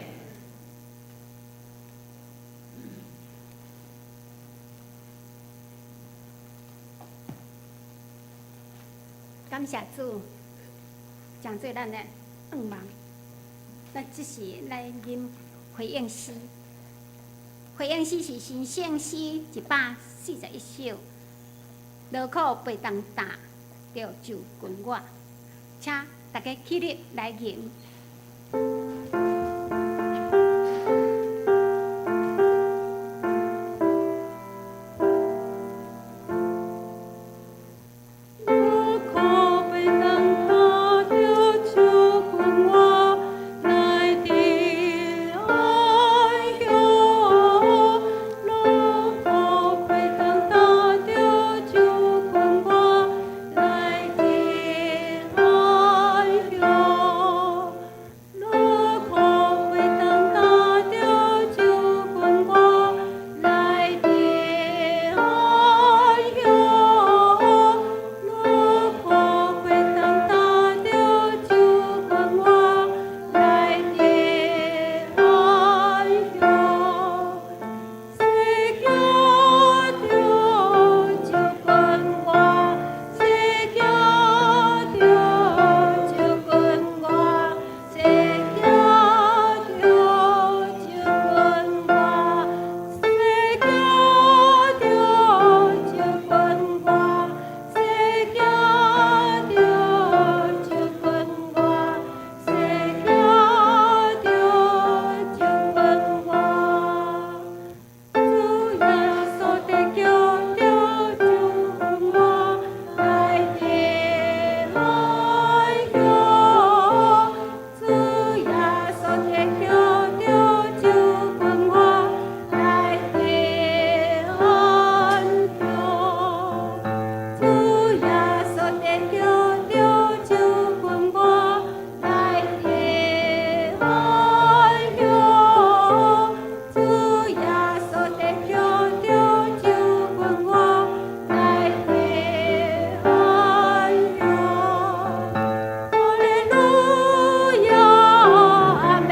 感謝主，成做咱的願望。咱這時來吟回應詩，回應詩是新聖詩141首，勞苦背重擔，著就近我，請大家起立來吟。勞苦背重擔，著就近我，來得安歇。勞苦背重擔，著安詳，主耶穌得向著救阮我來得安詳。哈利路亞，阿門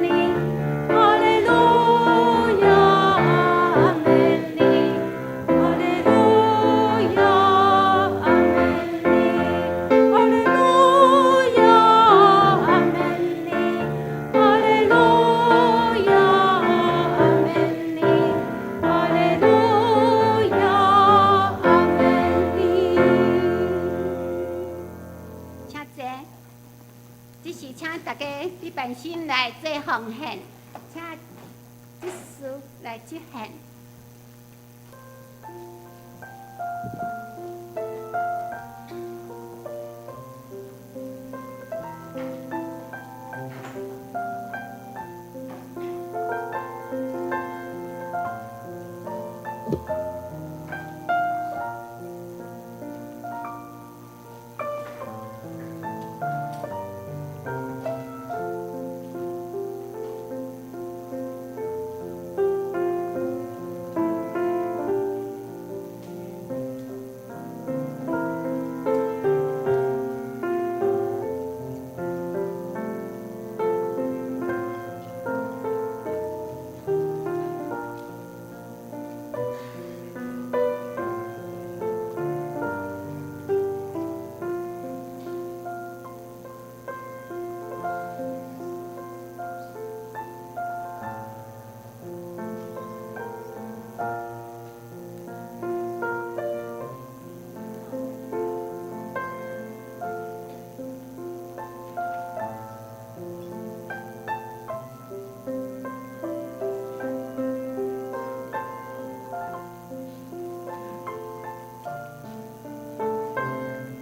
哩！哈利路亞，阿門哩！哈利路亞，阿門哩！哈利路亞，阿門哩！哈利路亞，阿門哩！哈利路亞，阿門哩。請坐。這時請大家預備心來做奉獻，請執事來執獻。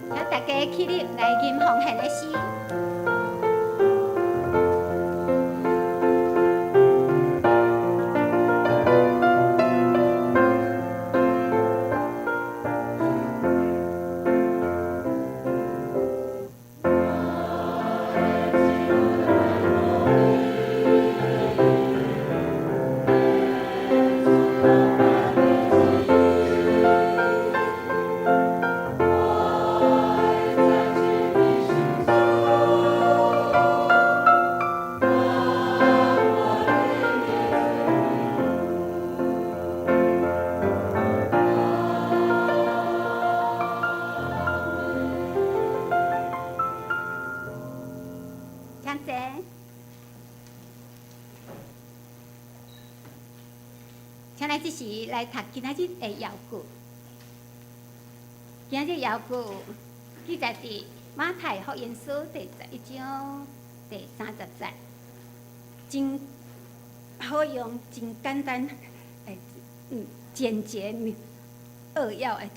請大家起立來吟奉獻的詩。請坐。請咱這時來讀今仔日的遙句。今仔日遙句記載佇馬太福音書第11章第30節，真好用，真簡單，簡潔扼要的一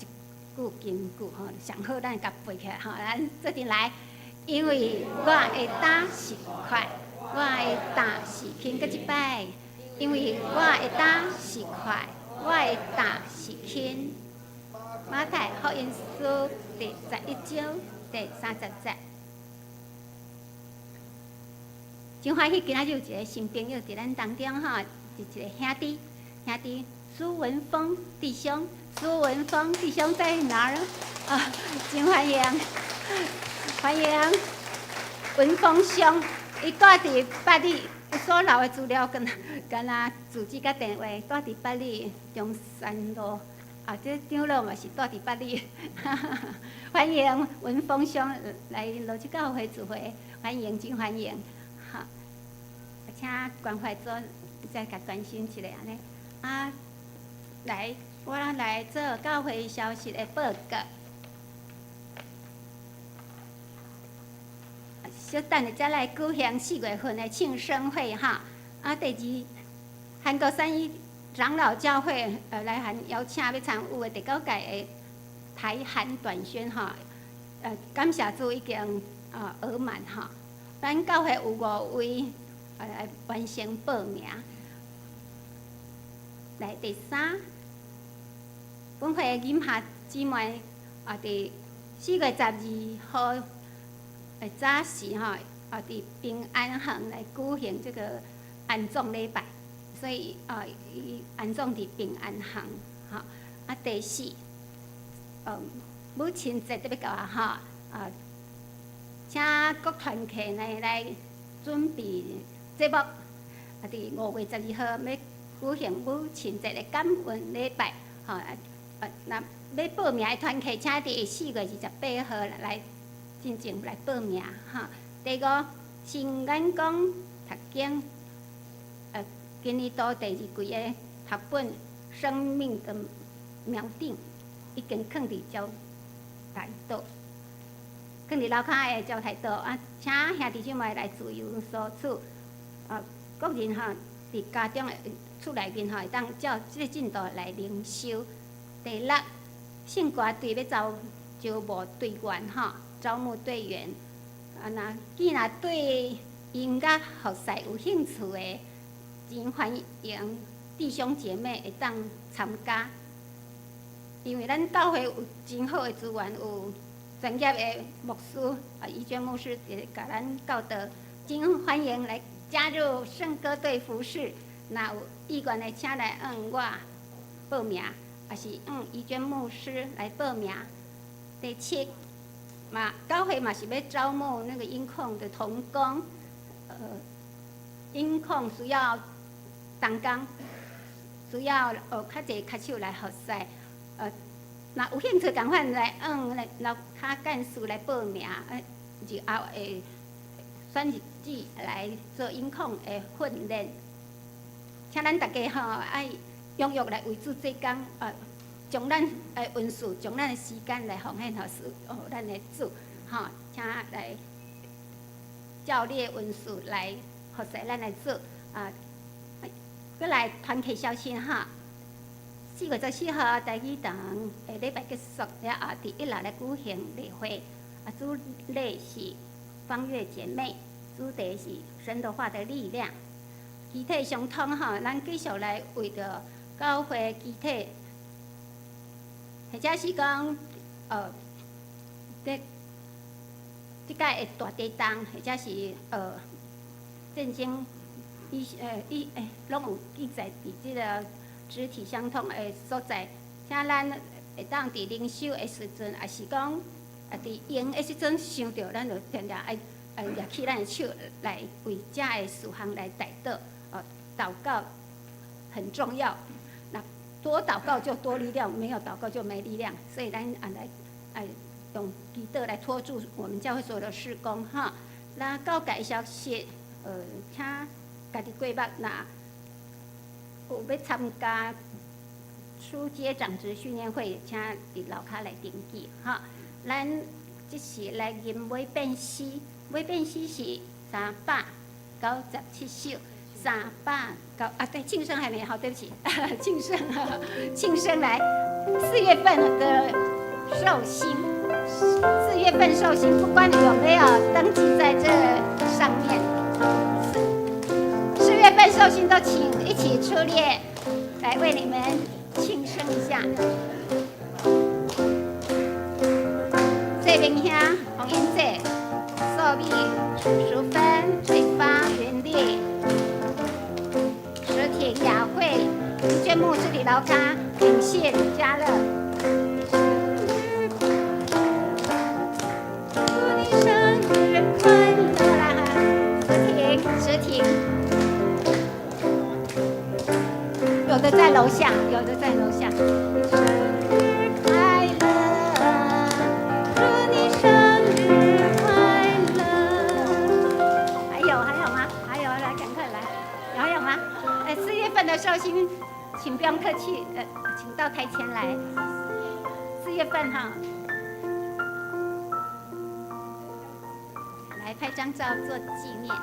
句金句吼，上好咱共背起來吼，咱做陣來。因為我的擔是快，我的擔是輕，閣一擺。因為我的擔是快，我的擔是輕。馬太福音書第11章第30節。真歡喜，今仔日有一個新朋友佇咱當中吼，是一個兄弟，兄弟蘇文峰弟兄，蘇文峰弟兄在哪兒？啊，真歡迎，歡迎文峰兄，伊住佇八里，所留的資料敢敢若住址佮電話，住佇八里中山路。啊，這長老嘛是住佇八里，歡迎文峰兄來羅州教會聚會，歡迎，真歡迎。好，請關懷組再共關心一下按呢。啊，來，我來做教會消息的報告。小等下才來舉行4月份的慶生會哈。啊，第二，韓國三一長老教會來函邀請欲參與的第九屆的台韓短宣哈。感謝主已經額滿哈。咱教會有五位來完成報名。來第三，本會的錦霞姊妹啊，佇4月12號的早時吼，啊，佇平安行來舉行這個安葬禮拜，所以啊，伊安葬佇平安行，吼。啊，第四，母親節就欲到啊，吼，啊，請各團契呢來準備節目，啊，佇5月12號欲舉行母親節的感恩禮拜，吼啊，啊，若欲報名的團契，請佇4月28號來進前來報名，吼。第五，新眼光讀經，今年度第二季的讀本《生命的苗釘》已經囥佇招待桌，囥佇樓跤的招待桌啊，請兄弟姊妹來自由索取。啊，各人吼佇家中的厝內面吼，會當照這个進度來靈修。第六，聖歌隊欲招招募隊員吼，招募隊員。啊，若既若對音樂服侍有興趣的，真歡迎弟兄姐妹會當參加。因為咱教會有真好的資源，有專業的牧師啊，怡娟牧師會共咱教導，真歡迎來加入聖歌隊服侍。若有意願的，請來向我報名，抑是向怡娟牧師來報名。第七，嘛，教會嘛是欲招募那個音控的同工，音控需要同工，需要學較濟跤手來服侍，若有興趣仝款來向來樓跤幹事來報名，日後會選日子來做音控的訓練。請咱大家吼愛踴躍來為主做工，將咱的恩賜，將咱的時間來奉獻予主，予咱的主，吼，請來照你的恩賜來服侍咱的主，啊，閣來團契消息哈。4月14號台語堂的禮拜結束了後，佇一樓來舉行例會，啊，主禮是方月姐妹，主題是神的話的力量。肢體相通吼，咱繼續來為著教會肢體，或者是講，這這擺的大地動，或者是戰爭，伊伊欸，攏有記載佇這个肢體相通的所在，請咱會當佇靈修的時陣，抑是講啊佇閒的時陣想著，咱就定定愛愛舉起咱的手來為遮的事項來代禱。哦，禱告很重要。那多禱告就多力量，沒有禱告就沒力量。所以咱啊來愛用祈禱來托住我們教會所有的事工哈。那告解消息，請家己過目，若有欲參加初階長執訓練會，請佇樓跤來登記哈。咱這是來吟尾變詩，尾變詩是397首，三百九啊，對，慶生還沒好，對不起，慶生，慶生來，四月份的壽星，四月份壽星，不管有沒有登記在這上面，四月份壽星都請一起出列，來為你們慶生一下。這邊兄洪英姐、素美、淑芬、翠芳、雲麗、石婷、雅慧、娟牧師佇樓跤、秉信、嘉樂。祝你生日快樂！來哈，石婷，石婷，有的在樓下，有的在樓下。生日快樂，祝你生日快樂。還有還有嗎？還有，來，趕快來，還有嗎？哎，4月份的壽星，請不用客氣，請到台前來。四月份哈，來拍張照做紀念。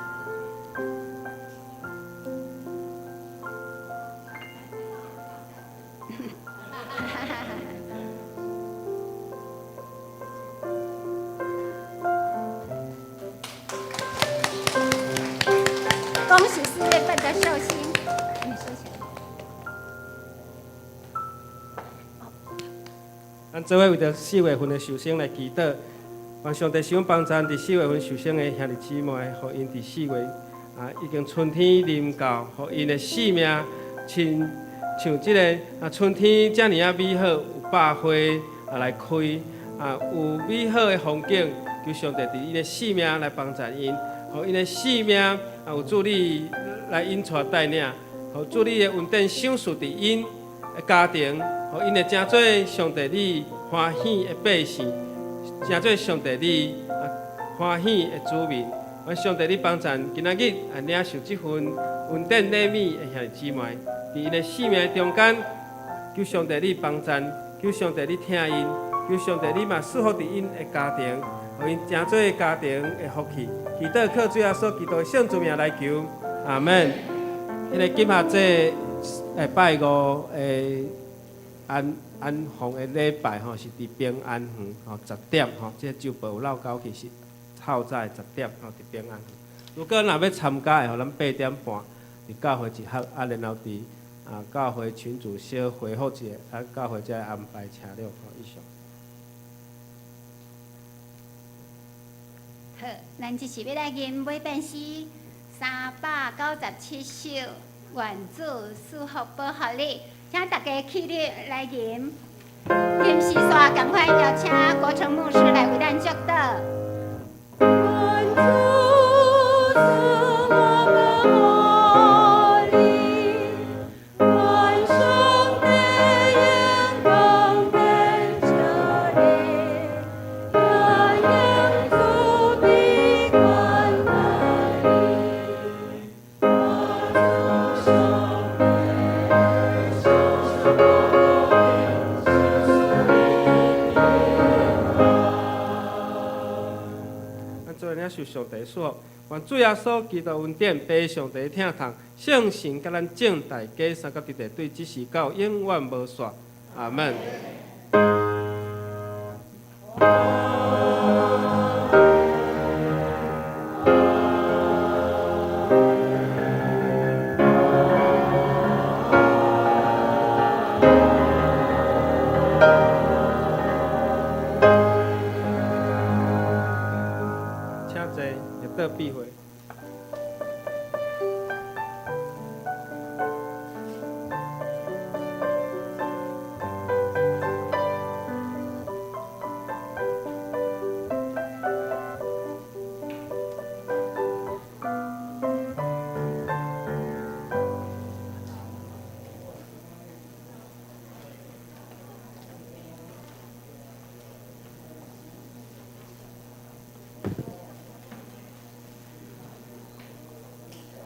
恭喜四月份的壽星，你收起來。咱做伙為著四月份的壽星來祈禱，願上帝賜阮幫贊佇4月份受傷的兄弟姊妹，予𪜶佇4月啊已經春天臨到，予𪜶的生命親像這个啊春天遮爾仔美好，有百花啊來開啊，有美好的風景，求上帝佇𪜶的生命來幫贊𪜶，予𪜶的生命啊有主你來引帶帶領，予主你的恩典賞賜佇𪜶的家庭，予𪜶會成做上帝你歡喜的百姓，成做上帝你啊歡喜的子民。願上帝你幫贊今仔日啊領受這份恩典禮物的兄弟姊妹，佇𪜶的生命中間，求上帝你幫贊，求上帝你疼𪜶，求上帝你嘛賜福佇𪜶的家庭，予𪜶成做家庭的福氣。祈禱靠主耶穌基督的聖主名來求，阿門。彼个金合祭拜五的安安放的禮拜吼，是佇平安園吼10點吼，這個週報有落交去是透早的10點吼，佇平安園。如果若欲參加的吼，咱8點半佇教會集合，啊，然後佇啊教會群組小回覆一下，啊教會才會安排車輛吼。以上。好，咱這是欲來吟尾遍詩397首，願主賜福保護你，請大家起立來吟。吟詩煞仝款邀請國成牧師來為咱祝禱。願主賜我們活力，願上帝眼光本着你，願永主必關懷你，我主上帝，小小寶貝，小小咱做領受上帝賜福，願主耶穌基督恩典、父上帝疼痛、聖神佮咱眾大家三甲佇地對，這時到永遠無煞。阿門。